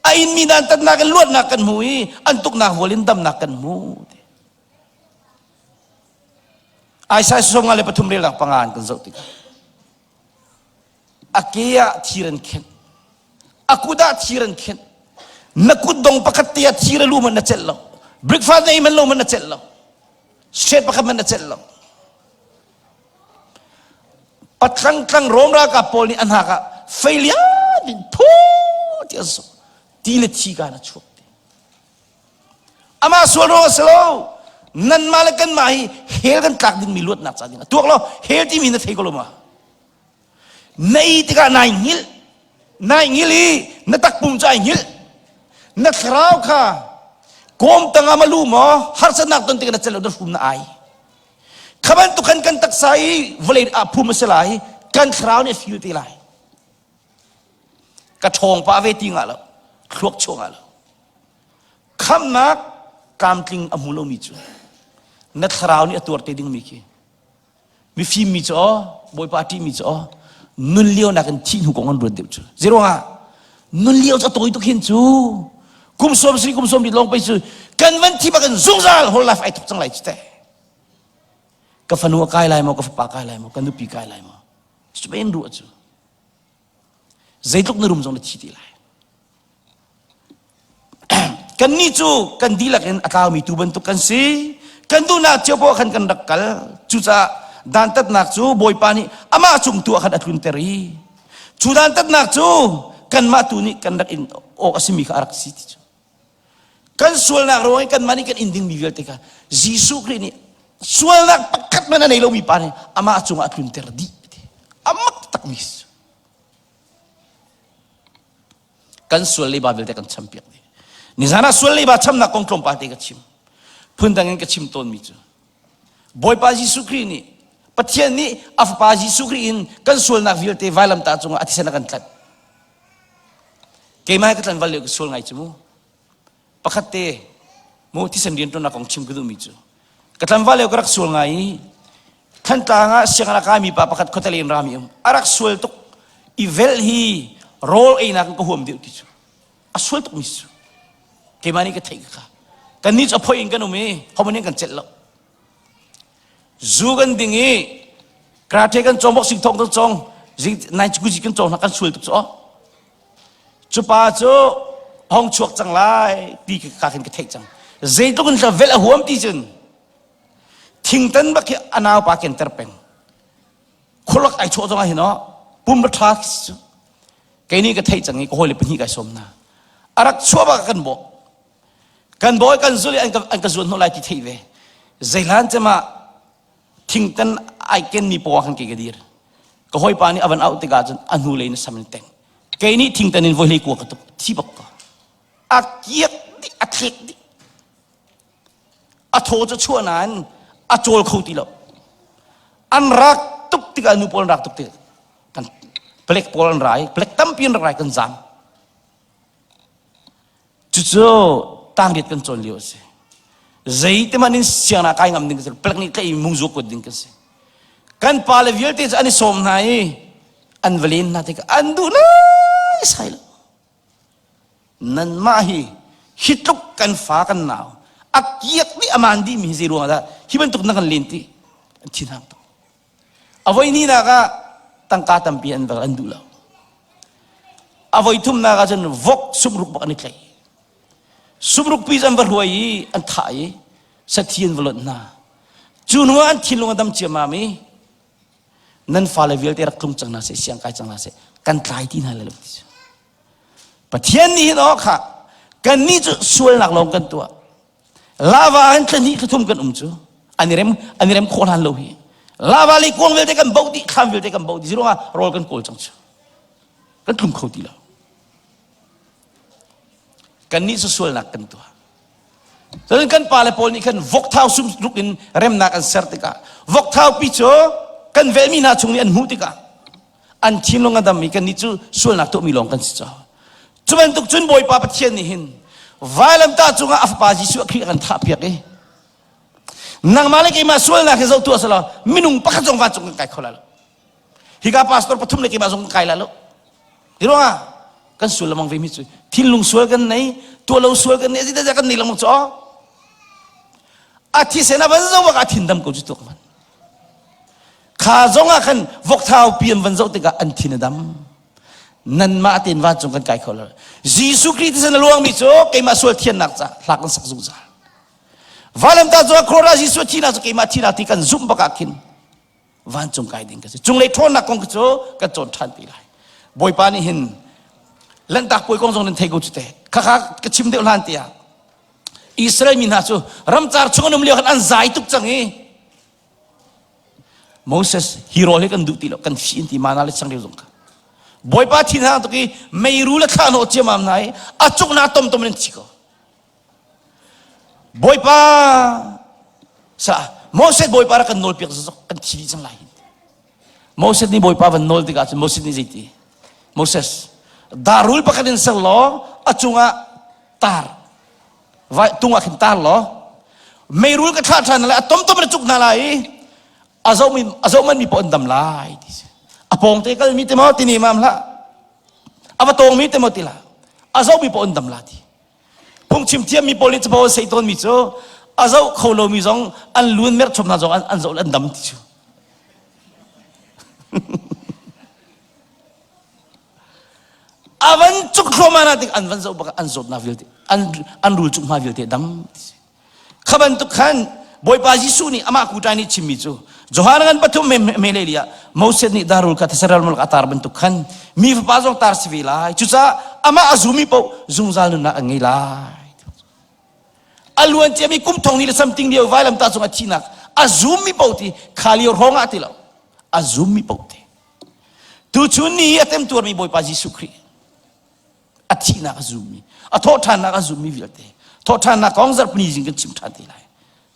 A inmi dantatnak in luatnak kan hmu i an tuknak vual in damnak kan hmu. Isaiah 53 relnak panga an kan zoh tikah a ke ah thir an khenh a kut ah thir an khenh na kut dong pakhat te ah thir a lu man na celh lo breakfast na ei man lo man na celh lo straight pakhat man na celh lo Patlangtlang Rom ralkap pawl nih an hak ah fei lian in phu ti an suk ti le thi ka na chuak ti. Amah sual ruang a si lo. Nanmah le kanmah hi hell kan tlak dingmi luatnak ca ding a tuak lo hell timi na thei ko lo ma? Na ei tikah nai hngilh nai hngilh i na takpum cu ai hngilh na thlarau kha kawm tangah ma lu maw harsatnak ton tikah na cel lo na hrum na ai Kha bantuk khan kan taksa i vawlei ah phum a si lai, kan thlarau nih a feel te lai. Ka ṭhawng pah ve ti ngah lo, thluak chuah ngah lo. Khamnak tlamtling a hmu lomi cu na thlarau nih a tuar te dingmi khi mifim mi cu aw bawipa a ṭihmi cu aw nun lio nakin thih hnu kong an ruat deuh cu zeiruangah nun lio cu a tawi tuk hin cu kum sawm sri kum sawm rit lawng pei cu kan van thi bak in zungzal whole life ai thok cang lai cu teh ka fanu a kai lai maw ka fapa kai lai maw ka nupi kai lai maw cu men ruah cu zeitluk na rum zong na thi ti lai Kannih cu kan dihlak in a tlaumi tuu bantuk kan si. Kan duhnak cio poah khan kan rak kal. Cucaah dantatnak cu Bawipa nih amah cung tu ah khan a tlunter i cu dantatnak cu kanmah tu nih kan rak in awk a simi kha a rak si ti cu. Kan sualnak ruang i kanmah nih kan in dingmi vialte kha Jesuh Khrih nih sualnak pakhat hmanh a nei lomi pa nih amah cungah a tlunter dih. taktakmi si. Kan sual leiba vialte kan champiak dih. Nizan ah sual leiba chamnak kong tlawmpal te ka chim. Phundang in ka chim tawnmi cu Bawipa Jesuh Khrih nih Pathian nih a fapa Jesuh Khrih in kan sualnak vialte vailamtah cungah a thisen a kan tlanh. Keimah ka tlanval lio ka sual ngai cu mu. Pakhat te mu thisen rianṭuannak kong chim ka duhmi cu ka tlanval lio ka rak sual ngai i Thantlang ah sianginn a kaimi pa pakhat khuatele in rami um a rak sual tuk i vel hi rawl einak in ka huam deuh ti cu a sual tukmi cu keimah nih ka theih kha kannih cu a phoi in kan um i homan in kan celh lo zu kan ding i karate kan cawng boxing thong kan cawng zing nai guzi kan cawng hna kan sual tuk cu cu pa cu hong chuak cang lai ti ka khin ka theih cang zeitluk in vel a huam ti cun thingtan bak hi a nau pa ken ter peng khulak ai chawh zong ah hin pum tha cu kei nih ka theih cang i ka hawile pahnih kai sawm hna a rak chuah bak kan bawh kan bawi kan zul i an ka, an ka zuan hnawh lai ti theih ve zeihlan cem ah thingtan ai ken mi paw khan ke ka dir ka hawipa nih a van auh tikah cun a hnu lei na sam in teng kei nih thingtan in voi hlei kua ka tuk thi bak ko a kiak dih a thlek dih a thaw cu chuah nain a cawl kho ti lo an rak tuk tikah nu pawl an rak tuk tikah kan palek pawl an rai palek tampi an rak rai kan zaam cucu tangriat kan cawn lio a si zeiti hmanh in siangna kai ngam ding ka si palek nih tlaih mungzu kuat ding ka si kan pale vialte cu an i sawm hna i an va len hna tikah an duh lai sai lo nanmah hi hi tluk kan fa kan nau a kiak nih a maan dihmi hi zei ruangah dah hi bantuk na kan len ti an thinhang tuk a voi hnihnak ah tangka tampi an vel an duh lo a voi thumnak ah cun vok sumruk bak an i tlaih sumruk pi an va hruai i an thah i sathi an va lonh hna cu hnu ah an thinlung a dam ciammam i nan fale vialte rak tlung cang hna seh siang kai cang hna seh kan tlai ti hna lai lo ti cu Pathian nih hin aw kha kannih cu sualnak lawng kan tuah lava in thla hnih thla thum kan um cu an i rem an i rem khawh hlan lo hi lava le kuang vialte kan boh dih thlam vialte kan boh dih ruangah rawl kan kawl cang cu kan tlung kho ti lo kannih cu sualnak kan tuah Cun kan pale pawl nih khan vokthau sum ruk in remnak an ser tikah vokthau pi cu kan velmi hna chung nih an hmuh tikah an thinlung a dam i kannih cu sualnak tuahmi lawng kan si caw. Cu bantuk cun Bawipa Pathian nih hin vailamtah cungah a fapa Jesuh Khrih a kan thahpiak i nangmah le keimah sualnak hi zoh tuah selaw minung pakhat zong vancung kan kai kho lai lo. Hika pastor pathum le keimah zong kan kai lai lo. Hi ruangah kan sual lengmang ve mi cu thinlung sual kan nei, tuah lo sual kan nei, zeidah kan nei lengmang cu a thisen a van zoh bak a thin dam ko cu tuak man. Kha zong ah khan vokthau pi an van zoh tikah an thin a dam. Nanmah tein vancung kan kai kho lo. Jesuh Khrih thisen a luangmi cu keimah sual thiannak ca hlak an sak zungzal. Vailamtah cungah Khrora Jesuh thihnak cu keimah thihnak ti kan zumh bak ah khin vancung kai ding ka si. Cunglei ṭhawnnak kong cu kan cawn ṭhan ti lai. Bawipa nih hin Lanhtak puai kong zong nan thei ko cu te. Khakha ka chim deuh hlan tiah Israel mi hna cu ramcar chung an um lio khan an zai tuk cang i Moses hi rawl hi kan duh ti lo kan fi in ti mana le changreu zong kha Bawipa thin hang tuk i meiru le thla hnawh ciamam hna i a cuk na tom tom in thi ko Bawipa sa Moses Bawipa rak kan nawl piak zok kan thi dih cang lai Moses nih Bawipa van nawl tikah cun Moses nih zeiti Moses darul pakhat in ser law a cungah tar vai tung ah khin tar law meirul ka thlah ṭhan lai a tomtom in a cuk hna lai i a zohmi a zohman mi paoh an dam lai ti si a pawng te kalmi te maw ti ni mam hlah a va tawngmi te maw ti la a zohmi paoh an dam la ti phungchim thiammi pawl nih capo an sei tawnmi cu a zoh kho lomi zong an lun merh chom hna zong an zoh an dam ti cu A van cuk thluahmah na tik an van zoh bak an zawtnak vialte an an rul cuk hma vialte dam kha bantuk khan Bawipa Jesuh nih amah kutai nih chimmi cu Johan ngan pathum me me le ah Moses nih darul kha thesaral mulk a tar bantuk khan mi fapa zong tar si ve lai cucaah amah a zumi paoh zungzal nunnak an ngei lai a luan ciami kum thong ni le something lio vailamtah cung a thihnak a zummi paoh ti kha lio hrawng ah ti lo a zummi paoh ti. Tuchun ni a temtuarmi Bawipa Jesuh Khrih a thihnak a zummi, a thawhṭhannak a zummi vialte thawhṭhannak kong zarhpini zing kan chim ṭhan te lai.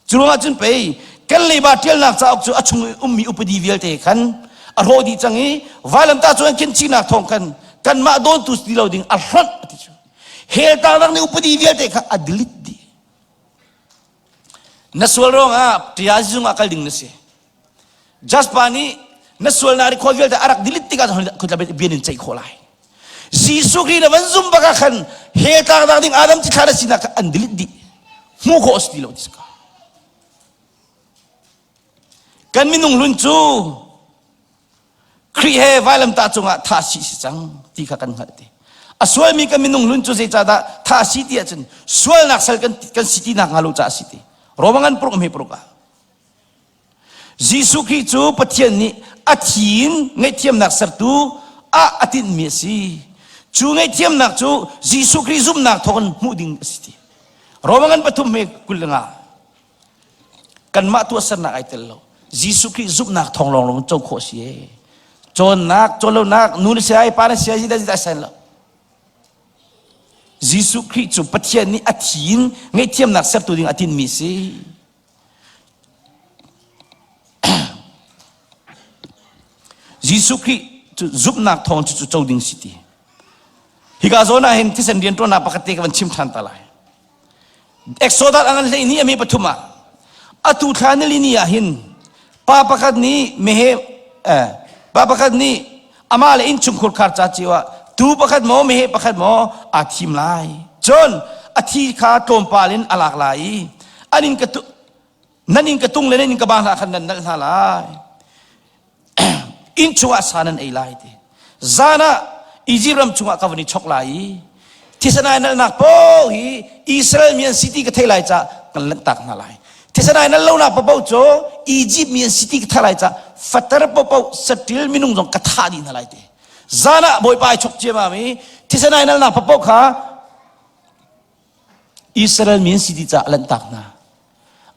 Cu ruangah cun pei kan leiba ṭialnak cauk cu a chung i ummi upadi vialte khan a hrawh dih cang i vailamtah cu an khenchihnak thawng khan kanmah dawntu ti lo ding a hlonh a ti cu. Hell tangdang nih upadi vialte kha a delete dih. Na sual ruangah ṭia zung ah kal ding na si. Jaspa nih na sualnak record vialte a rak delete tikah khutla bian in ceih khawh lai. Jesuh Khrih na van zum bak ah khan hell tlaknak ding Adam cithlah na sinak kha an delete dih. Hmuh khawh a si ti lo ti si ka. Kan minung hlun cu Khrih he vailamtah cungah thah si si cang ti kha kan hngalh ti. A sualmi kan minung hlun cu zeicahdah thah si ti ahcun sualnak sal kan, kan si ti nak hnga lo caah si ti. Roma ngan puruk hme puruk ah. Jesuh Khrih cu Pathian nih a thi in ngaihthiamnak sertu ah a tinhmi a si. Cu ngaihthiamnak cu Jesuh Khrih zumhnak thawngin hmuh ding a si ti. Roma ngan pathum he 25. Kanmah tuahsernak ai tel lo. Jesuh Khrih zumhnak thawng lawnglawng co khawh si e. Cawnnak, cawnlonak, nu na si ai, pa na si ai, zidah zidah sai lo. Jesuh Khrih cu Pathian nih a thi in ngaihthiamnak sertu ding a tinhmi si. Jesuh Khrih cu zumhnak thawng cu cu co ding si ti. Hika zawn ah hin thisen rianṭuannak pakhat te ka van chim ṭhan ta lai. Exodus a ngan hlei ni a mi pathum ah atu thla nili ni ah hin pa pakhat nih mehe eh, pa pakhat nih amah le innchungkhur khar ca cio ah tu pakhat maw meheh pakhat maw aa thim lai. Cun a thi kha tlawmpal in a lak lai i an in ka nan in ka tung le nan in ka bang hna khan nan nalh hna lai. Inn chungah sa nan ei lai ti. Zan ah Egypt ram chungah ka van i chok lai i thisen ai nalnak paoh hi Israel mi an si ti ka thei lai ca kan lanhtak hna lai. Thisen ai nal lonak paoh cu Egypt mi an si ti ka thei lai ca fater paoh satil minung zong ka thah dih hna lai ti. Zan ah Bawipa ai chok ciamam i thisen ai nalnak paoh kha Israel mi an si ti ca lanhtak hna.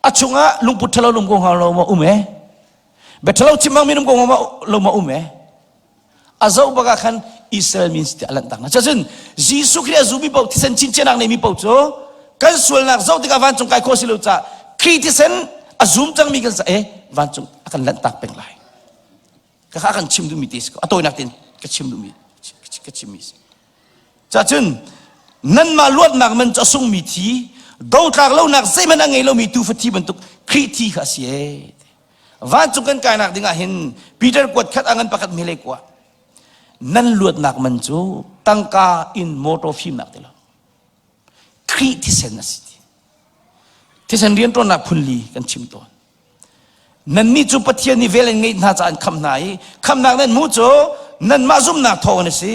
A chungah lungput ṭhalo lungko hnga lo ma um e? Bia ṭhalo chim bang minung ko lo ma um e? A zoh bak ah khan Israel mi ti a lanhtak hna. Cun Jesuh Khrih a zumi paoh thisen chinchennak neimi paoh cu kan sualnak zoh tikah vancung kai khawh si lo caah Khrih thisen a zum cangmi kan sa e vancung a kan lanhtak peng lai. Ka kha kan chim duhmi te si ko. A tawinak tein ka chim duhmi ka chimmi si. Cacun nanmah luatnak man cu a sungmi thi, dotlak lonak zeihmanh a ngei lomi tuufa thi bantuk Khrih thi kha a si ee. Vancung kan kainak ding ah hin Peter kuat khat a ngan pakhat mele kua. Nan luatnak man cu tangka in motor fimnak ti lo. Khrih thisen a si ti. Thisen rianṭuannak phunli kan chim tawn. Nannih cu Pathian nih vel in ngeih hna caah an khamh hna i khamhnak nan hmuh cu nanmah zumhnak thawngin a si.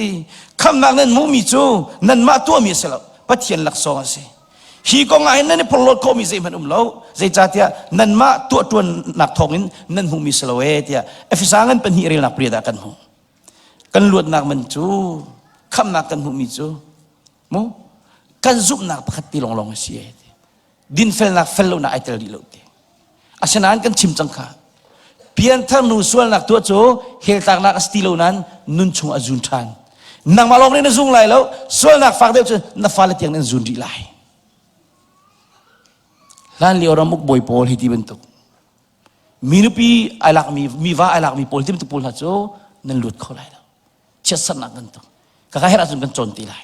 Khamhnak nan hmuhmi cu nanmah tuahmi a si lo, Pathian laksawng a si. Hi kong ah hin nan i porhlawt khawhmi zeihmanh um lo, zeicahtiah nanmah tuahṭuannak thawngin nan hmuhmi si lo ee tiah Efesa ngan pahnih relnak pariat ah kan hmuh. Kan luatnak man cu khamhnak kan hmuhmi cu mu kan zumhnak pakhat ti lawnglawng a si ee. Dinfelnak fellonak ai tel rih lo ti. Asinain kan chim cang kha. Pianthar nu sualnak tuah cu hell tlaknak a si ti lo nain nun chung a zun ṭhan. Nangmah lawng nih na zung lai lo, sualnak fak deuh cu na fale tiang nan zun rih lai. Hlan lio ramuk bawi pawl hi ti bantuk. Mi nupi ai lakmi, mi va ai lakmi pawl ti bantuk pawl hna cu nan lut kho lai lo. Chiatsernak kan tuk. Ka ka herh ahcun kan cawn ti lai.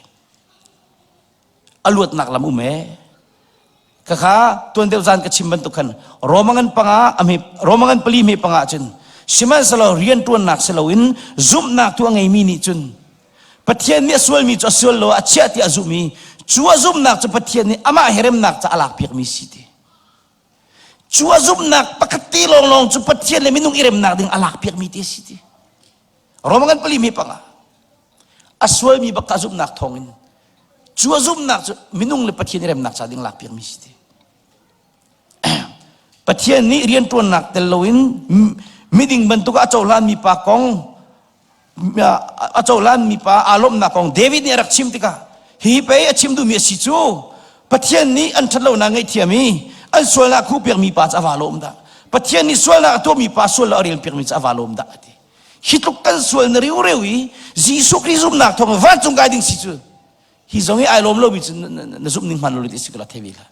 A luatnak lam um ee. Khakha tuan deuh zan ka chim bantuk khan Roma ngan panga a hme Roma ngan pali hme panga cun sihmanhsehlaw rianṭuannak si loin zumhnak tu a ngeimi nih cun Pathian nih a sualmi cu a sual lo a chiah ti a zumh i cu a zumhnak cu Pathian nih amah he remnak ca a lakpiakmi si ti. Cu a zumhnak pakhat te lawnglawng cu Pathian le minung i remnak ding a lakpiakmi ti a si ti. Roma ngan pali hme panga a sualmi bak ka zumhnak thawngin cu a zumhnak cu minung le Pathian i remnak ca ding lakpiakmi si ti. Pathian nih rianṭuannak tel loin miding bantuk a cohlanmi pa kong a cohlanmi pa aa lawmhnak kong David nih a rak chim tikah hi pei a chim duhmi a si cu Pathian nih an ṭhatlonak ngaihthiam i an sualnak khuhpiakmi pa cu a va lawm dah Pathian nih sualnak a tuahmi pa sual lo a relpiakmi cu a va lawm dah a ti. Hi tluk kan sual na riureu i Jesuh Khrih zumhnak thawng vancung kai ding si cu hi zong hi ai lawm lomi cu na zumh ning hman lo ti si ka la thei ve la.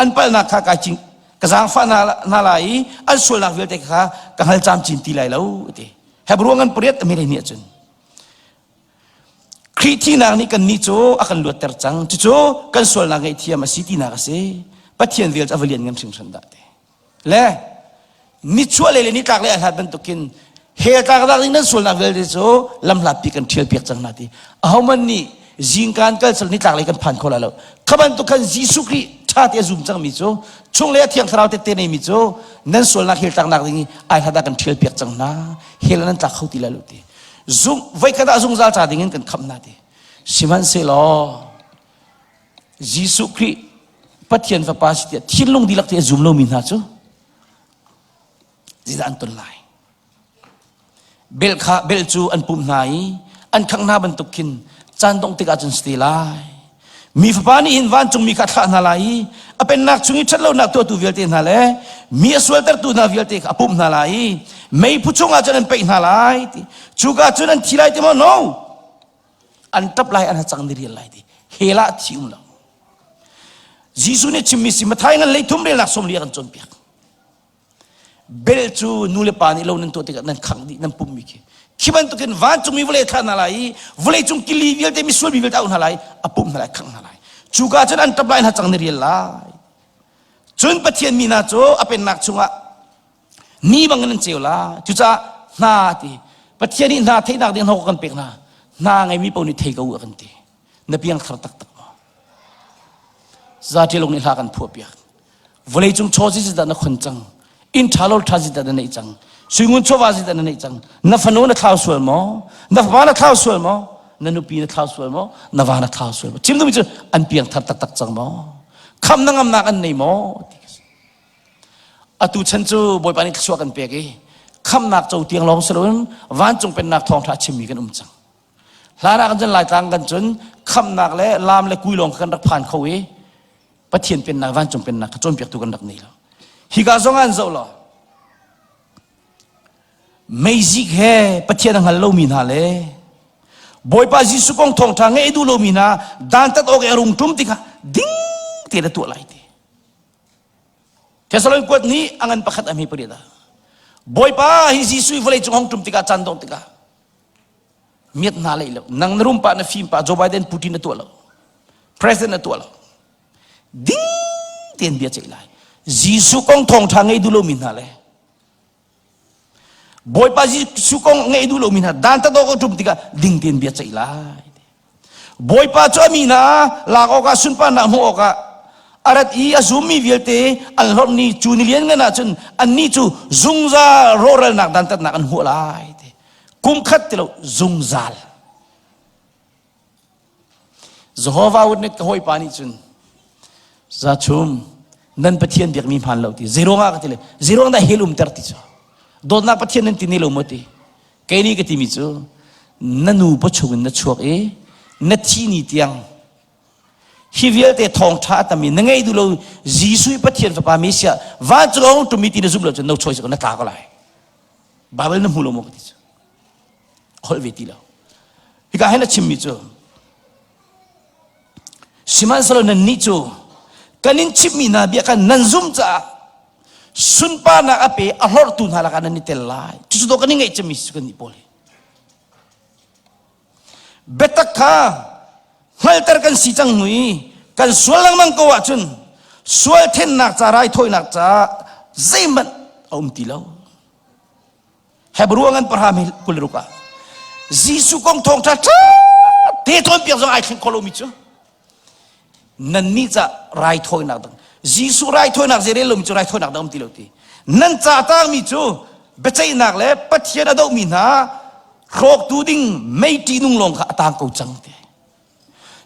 An palhnak kha kai cing ka zaangfah hna lai i an sualnak vialte kha ka hngal camcin ti lai lo ti. Hebrew ngan pariat a mi nih cun Khrih thihnak nih kannih cu a kan luatter cang. Cucu kan sualnak ngaihthiam a si tinak a si. Pathian vel cu a va lian ngan hringhran dah ti. Le nichuahlei le nitlaklei a hlat bantukin hell tlaknak ding nan sualnak vialte cu lamhlatpi kan ṭhial piak cang hna ti. Ahohmanh nih zingkaan kal sal nitlaklei kan phan kho lai lo. Kha bantuk khan Jesuh Khrih ṭha te a zum cangmi cu chunglei a Thiang Thlarau tette neimi cu nan sualnak hell tlaknak ding i ai hlat ah kan ṭhial piak cang hna. Hell ah nan tlak kho ti lai lo ti. Zung voikhat ah zungzal ca ding in kan khamh hna ti. Sihmanhsehlaw Jesuh Khrih Pathian Fapa si tiah thinlung dihlak te a zum lomi hna cu zeidah an ton lai? Bel kha bel cu an pumh hna i an khangh hna bantuk khin caan dongh tikah cun si te lai. Mi fapa nih hin vancungmi kha a thlah hna lai i a pennak chung i ṭhatlonak tuahtu vialte hna le mi a sualtertu hna vialte kha a pumh hna lai i meiphu chungah cun an peih hna lai ti. Cuka cun an thi lai ti maw? No. An ṭap lai, an hacang ni rial lai ti. Hell ah thi um lo. Jesuh nih chimmi si Mathai ngan leithum relnak 40 a kan cawnpiak. Bel cu nu le pa nih lo nan tuah tikah nan khangh dih nan pummi khi khi bantukin vancungmi vawlei thlah hna lai i vawlei cung kili vialte misual mi vialte auh hna lai a pumh hna lai khangh hna lai cuka cun an ṭap lai hna cang ni rial lai cun Pathian mi hna cu a pennak chungah ni bangin an ceu lai cucaah hna ti Pathian nih hna theihnak ding hna kan pek hna hna ngeimi paoh nih thei ko u a kan ti na piangthar taktak maw Zaṭilung nih hla kan phuah piak vawleicung chaw zi dah na khon cang inn ṭha lo ṭha zi dah na neih cang suingun chawva zi dah na neih cang na fanu na thlau sual maw na fapa na thlau sual maw na nupi na thlau sual maw na va na thlau sual maw chim duhmi cu an piangthar taktak cang maw kham na ngamnak an nei maw ti atu chan cu bawipa nih thluachuah kan pek i khamnak co tiang lawng si loin vancung pennak thawngṭha chimmi kan um cang Hlan ah kan cun Laitlang kan cun khamnak le lam le kui lawng kan rak phan kho i Pathian pennak vancung pennak kha cawnpiaktu kan rak nei lo. Hika zong an zoh law meizik he Pathian a hngal lomi hna le Bawipa Jesuh kong thawngṭha ngeih duh lomi hna dantat awk i a rung ṭum tikah ding tein a tuah lai ti. Thessalon kuat nih a ngan pakhat a hme pariat ah Bawipa hi Jesuh i vawlei cung hong ṭum tikah caan dong tikah miat hna lei lo nang na rum pah na fim pah Joe Biden Putin na tuah lo president na tuah lo ding tein bia ceih lai Jesuh kong thawngṭha ngei duh lomi hna le Bawipa Jesuh kong ngei duh lomi hna dan tat awk a ṭum tikah ding tein bia ceih lai Bawipa cu a mi hna lak awkah sunparnak hmuh awkah a rat i a zummi vialte an hlorh ni cu ni lianngan ah cun annih cu zungzal rawhralnak dantatnak an hmuh lai ti kum khat ti lo zungzal Jehovah Witness ka hawipa nih cun zachum nan Pathian biakmi hmaan lo ti zeiruang ah ka ti le zeiruang dah hell umter ti cu dawtnak Pathian nan ti ne lo maw ti Kei nih ka timi cu na nu pawchung in na chuak i na thi ni tiang hi vialte thawngṭha a tam i na ngei duh lo Jesuh i Pathian Fapa Messiah vancung a hung ṭummi ti na zumh lo cun no choice na tla ko lai. Bible na hmu lo maw ka ti cu. Holh ve ti lo. Hika hin a chimmi cu Sihmanhsehlaw nannih cu kan in chimhmi hna bia kha nan zumh caah sunparnak a pe a hlorhtu hna lakah nan i tel lai. Cucu dawh kan i ngaih cemmi si kan nih pawl hi. Biatak kha hngalter kan si cang hnu i kan sual lengmang ko ahcun sual thennak ca raithawinak ca zeihmanh a um ti lo. Hebrew ngan pahra mi 26 ah Jesuh kong thawngṭha ṭha te cawnpiak zong ai thleng kho lomi cu nannih ca raithawinak dang Jesuh raithawinak zei rel lomi cu raithawinak dang um ti lo ti nan ca tangmi cu biaceihnak le Pathian a dohmi hna hrawktu ding mei ṭihnung lawng kha a tang ko cang ti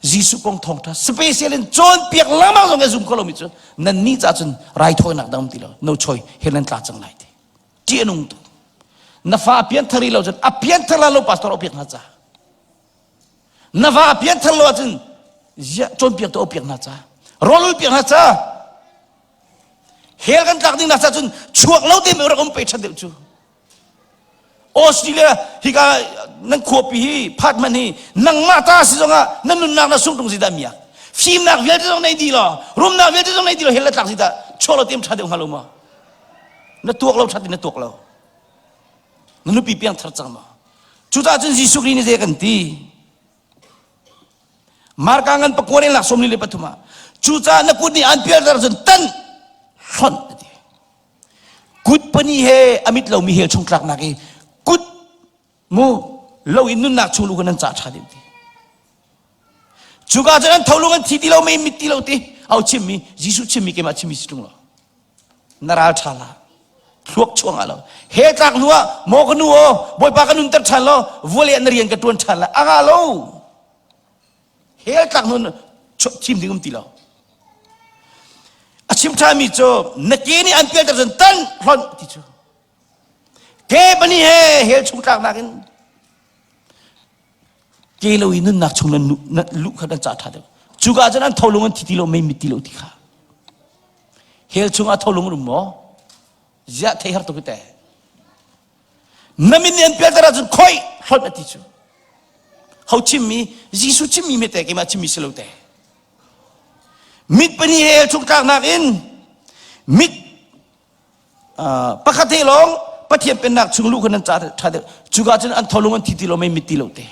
Jesuh kong thawngṭha special in cawnpiak lengmang zong a zum kho lomi cu nannih ca cun raithawinak dang um ti lo no choi he nan tla cang lai ti ṭih a nung tuk na fa a pianthar rih lo cun a pianthar la lo pastor a piak hna ca na va a pianthar lo ahcun ziah cawnpiak tu piak hna ca rawlul piak hna ca hell kan tlak ding na ca cun chuak lo te rak um pe ṭhat deuh cu. Australia hika nan khuapi hi phat man hi nangmah ta si zongah na nunnak na sung tung si dah miak. Fimnak vialte zong nei di lo, rumnak vialte zong nei di lo, hell le tlak si dah chuak lo tim ṭha deuh hnga lo maw? Na tuak lo ṭhat in na tuak lo. Na nupi piang thar cang maw? Cucaah cun Jesuh Khrih nih zei kan ti? Marka ngan pakua in lak 43 ah cucaah na kut nih an pialter cun tan hlonh a ti. Kut pani he a mit lomi hell chung tlaknak i kut mu lo in nunnak chung lu nan ca ṭha deuh ti. Cuka cun an tholung an thi ti lo mei mit ti lo ti au chimmi Jesuh chimmi keimah chimmi si ṭung lo. Na ral ṭha la thluak chuang ah lo he tlak hnu ah maw ka nu aw bawipa ka nunter ṭhan law vuale na rian ka ṭuan ṭhan la anga lo hell tlak hnu chim ding um ti lo a chim ṭhanmi cu na ke nih an pialter cun tan hlonh ti cu ke pahnih he hell chung tlaknak in ke lo i nunnak chung nan luh kha nan ca ṭha deuh cuka cun an tholung an thi ti lo mei mit ti lo ti kha hell chung ah tholung an um maw ziah thei har tuk te na min nih an pialter ahcun khoi hlonh a ti cu ho chimmi Jesuh chimmi me te keimah chimmi si lo te mit pahnih he hell chung tlaknak in mit pakhat he lawng Pathian pennak chung luh kha nan ca ṭha deuh cuka cun an tholung an thi ti lo mei mit ti lo te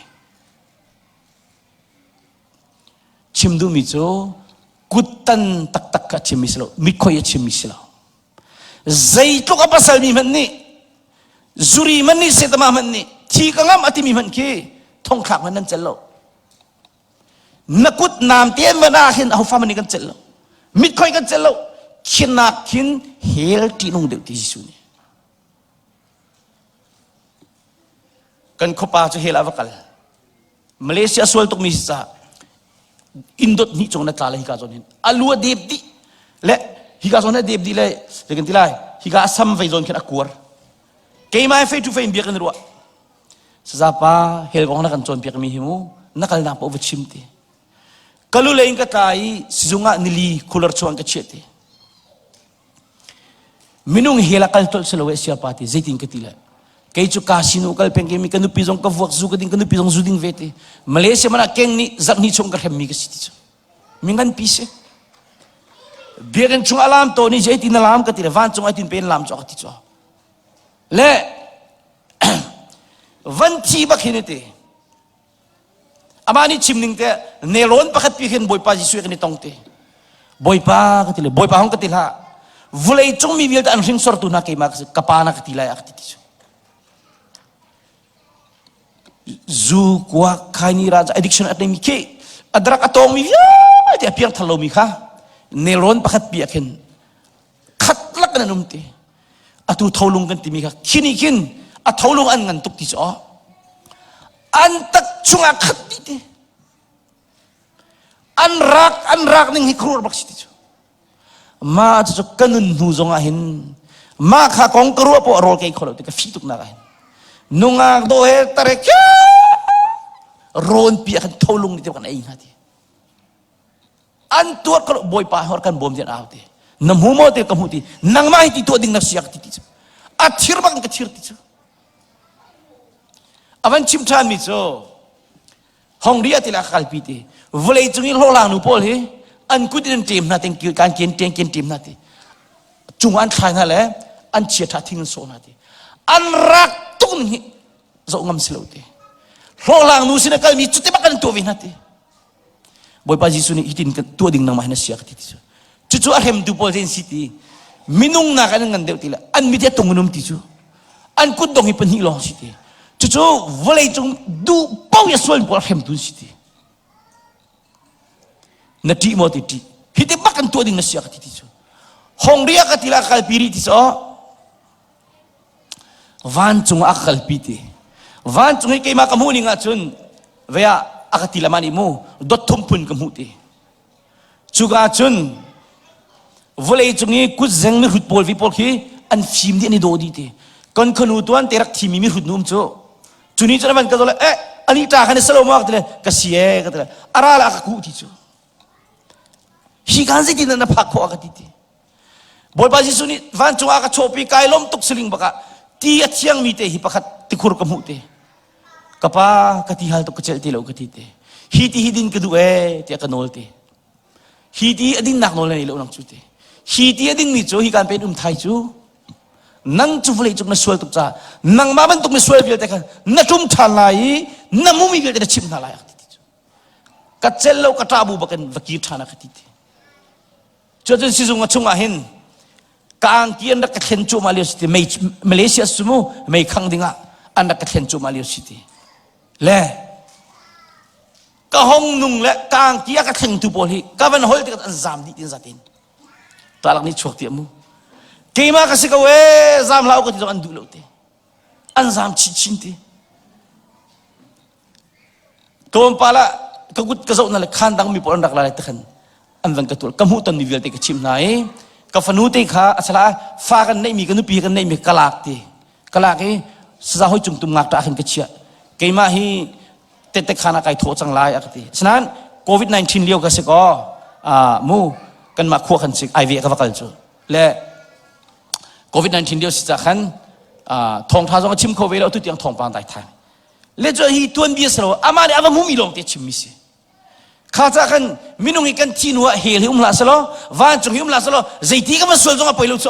chim duhmi cu kuttan taktak kha chimmi si lo mitkhoi a chimmi si lo zeitluk a pasal mi hmanh nih zuri hmanh nih setama hmanh nih thi ka ngam a timi hmanh khi thongthlak hmanh nan cel lo Na kut naam te an van ah hin ahofa man nih kan celh lo. Mitkhoi kan celh lo. Khinak khin hell ṭihnung deuh ti Jesuh nih. Kan khuapa cu hell ah va kal. Malaysia sual tukmi si caah indot hnih cung na tla le hika zawn hin a lu a dep dih le hika zawn a dep dih le zei kan ti lai hika a sam vei zawn khin a kuar keimah face to face in biak in ruah Sazapa hell kong na kan cawnpiakmi hi mu na kalnak paoh va chim ti. Ka lu lei in ka tla i sizung ah nili cooler chuan ka chiah ti. Minung hell a kal tolh si lo e siapa ti zeitin ka ti le. Kei cu casino kal peng mi ka nupi zong ka vuak zu ka ding ka nupi zong zu ding ve ti. Malaysia man ah keng nih zarhni chung ka hremmi ka si ti cu. Mi nganpi si. Biakinn chung alam to ni zeitin na lam ka ti le vancung ai tin pen lam cu ka ti cu. Le van thi bak hin ti amah nih chim ning te nelrawn pakhat pi khin bawipa Jesuh kan i tong ti bawipa ka ti le bawipa hong ka ti hlah vulei cung mi vialte an hringsortu hna keimah ka si ka pa na ka ti lai a ka ti ti cu zu kuak khaini raja addiction a mi khi a drug a tawng mi vialte a piang thar lo mi kha nelrawn pakhat pi ah khin khat lak in an um ti atu tholung kan timi kha khi nih khin a tholung an ngan tuk ti cu an tak chungah khat ti ti an rak an rak ning hi khuruar bak si ti cu ma cu ka nun hnu zong ah hin ma kha kong ka ruah poh rawl kei kho lo ti ka fi tuk nak ah hin nungak do he tare rawn pi ah khan tholung ni te kan ei hna ti An tuar ko Bawipa hor kan bawm tian au ti. Na hmu maw te ka hmu ti. Nangmah hi ti tuah ding na siak ti ti cu. A thir bak in ka thir ti cu. A van chim ṭhan mi cu Hongri a ti la kalpi ti. Vawlei cung i hlawhlang nu pawl hi an kut in an ṭem hna teng kan ken ṭeng ken ṭem hna ti. Cung an thlai hna le an chia ṭha thing an sawh hna ti. An rak tuk ning hi zoh ngam si lo ti. Hlawhlang nu sin a kalmi cuti bak an tuah ve hna ti. Bawipa Jesuh nih hitin kan tuah ding nangmah hin a sia ka ti ti cu. Cucu a hremtu pawl an si ti. Minung nak an ngan deuh ti le an mit hi tung in um ti cu. An kut dong hi pahnih lawng si ti. Cucu vawlei cung duh paoh i a sual pawl a hremtu an si ti. Na ṭih maw ti ṭih. Hiti bak kan tuah ding na sia ka ti ti cu. Hongri a ka ti la kalpi rih ti cu Vancung ah a ka kalpi ti. Vancung hi keimah ka hmuh ning ahcun ve ah a ka ti lama nih mu dot thum phun ka hmuh ti. Cuka cun vawlei cung i kutzeng mihrut pawl vi pawl khi an fim dih an i daw dih ti. Kan khanu tuan te rak thimi mihrut nu um cu. Cu ni cun a van ka zoh le eh ani ṭa khan i salo ma ka ti le ka si e ka ti le a ral ah ka kuh ti cu. Hi kan zeitin na phak khawh a ka ti ti. Bawipa Jesuh nih vancung ah ka chawhpi kai lawm tuk siling bakah ti a thiangmi te hi pakhat. Tikhur ka hmuh te. Ka pa ka ti hal tuk ka celh ti lo ka ti te. Hi ti hi din ka duh ee tiah ka nawl te. Hi ti a dinnak nawl na nei lo nang cu te. Hi ti a dingmi cu hi kan pen um thai cu nang cu vawlei cung na sual tuk caah nangmah bantuk misual vialte kha na ṭum ṭhan lai i na mumi vialte na chimh hna lai a ti ti cu. Ka cel lo ka ṭah bu bakin va kir ṭhan a ka ti ti. Cuacun sizung a chungah hin ka angki an rak ka thlen cuahmah lio si ti mei Malaysia su mu mei khang dingah an rak ka thlen cuahmah lio si ti le ka hong nung le ka angki a ka thlengtu pawl hi ka van hol tikah an zam dih tin zatin talak nih chuak ti mu keimah ka si ko ee zam hlah ka ti zong an duh lo te an zam chinchin ti Tlawmpal ah ka kut ka zoh na le khaan dang mi pawl an rak la lai te khan an van ka tual ka hmuh tonmi vialte ka chimh hna i ka fanu te kha a sala fa kan neihmi ka nupi kan neihmi ka lak ti ka lak i saza hoi cung tum ngakṭah khan ka chiah keimah hi tette khan ah kai thawh cang lai a ka ti asinain covid-19 lio ka si kaw mu kanmah khua khan si ai ve ka va kal cu le covid-19 lio si ca khan thawngṭha zong a chim kho ve lo tu tiang thawngpang dai thai Le cu hi tuanbia si lo amah nih a va hmumi lawng te chimmi si. Kha ca khan minung hi kan thi hnu ah hell hi um hlah selaw vancung hi um hlah selaw zeiti ka va sual zong a poi lo cu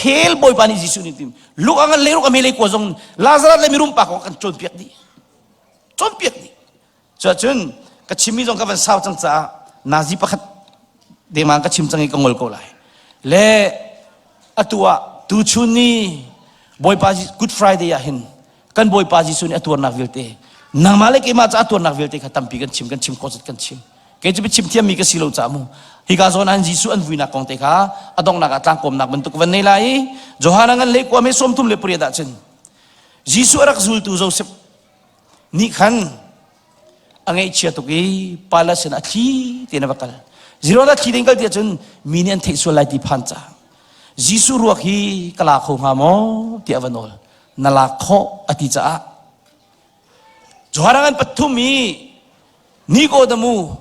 hell bawipa nih Jesuh nih tim luk ang le ruk a me kua zong Lazarus le mirum pa kong kan cawnpiak dih cawnpiak dih Cuahcun ka chimmi zong ka van sau cang caah nazi pakhat dengmang ka chim cang i ka ngol ko lai. Le atu ah tuchun ni Bawipa Good Friday ah hin kan Bawipa Jesuh nih a tuarnak vialte nangmah le keimah ca a tuarnak vialte kha tampi kan chim kan chim khawh kan chim kei cu chim thiammi ka si lo caah mu hika zawn ah Jesuh an vuinak kong te kha a donghnak ah tlangkawmnak bantuk van nei lai i Johan ngan le kua me 38 ah cun Jesuh a rak zultu Joseph nih khan a ngaihchia tuk i Pilate sin a thli tein a va kal. Ziron a thli tein kal ti ahcun mi nih an theih sual lai ti phan ca. Jesuh ruak hi ka la kho hnga maw tiah a va nawl. Na lak khawh a ti caah Johan an pathum i Nicodemus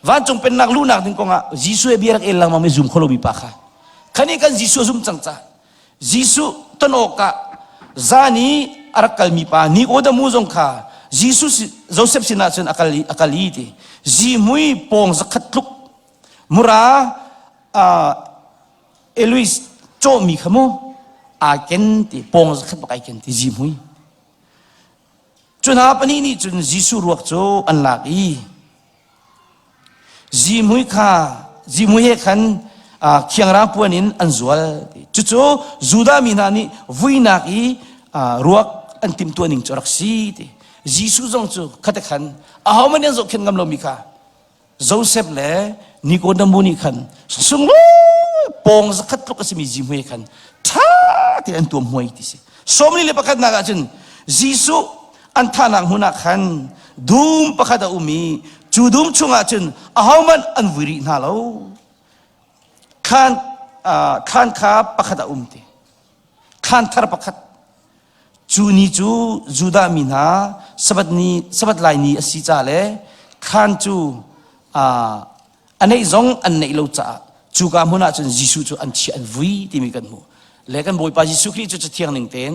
vancung pennak luhnak ding kongah Jesuh he bia rak el lengmang mi zum kho lomi pa kha khani kan Jesuh a zum cang ca Jesuh ton awkah zan i a rak kalmi pa Nicodemus zong kha Jesuh Joseph sinah cun a kal i a kal i ti zihmui pawng zakhat tluk mura Elois cawhmi kha mu aa ken ti pawng zakhat bak ai ken ti zihmui Cu hna pahnih nih cun Jesuh ruak cu an lak i zihmui kha zihmui he khan khiangrang puan in an zual. Cucu Judah mi hna nih vuinak i ruak an timhtuah ning cu a rak si ti. Jesuh zong cu khate khan ahohmanh nih an zohkhenh ngam lomi kha Joseph le Nicodemus nih khan sunglawi pawng zakhat tluk a simi zihmui khan ṭha tein an tuam hmuai ti si. Sawmli le pakhatnak ah cun Jesuh an thahnak hmun ah khan dum pakhat a um i cu dum chungah cun ahohmanh an vui rih hna lo. Thlan, thlan kha pakhat a um ti. Thlan thar pakhat Cu ni cu Judah mi hna Sabbath ni Sabbath lai ni a si ca le thlan cu a neih zong an neih lo caah cuka hmun ah cun Jesuh cu an chiah an vui timi kan hmuh. Le kan Bawipa Jesuh Khrih cu Cathiang ning tein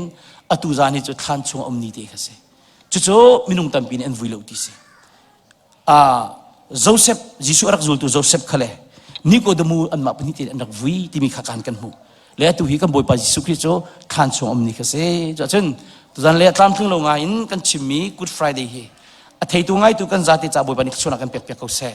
atu zan hi cu thlan chung a um ni te kha si. Cucu minung tampi nih an vui lo ti si. Joseph Jesuh a rak zultu Joseph kha le Nikodemu anmah pahnih tein an rak vui timi kha kan kan hmuh le atu hi kan Bawipa Jesuh Khrih cu thlan chung um ni kha si cuahcun tuzan le tlamtling lo ngai in kan chimmi Good Friday hi a theitu ngaitu kan zate ca Bawipa nih thluachuahnak kan pek piak ko seh.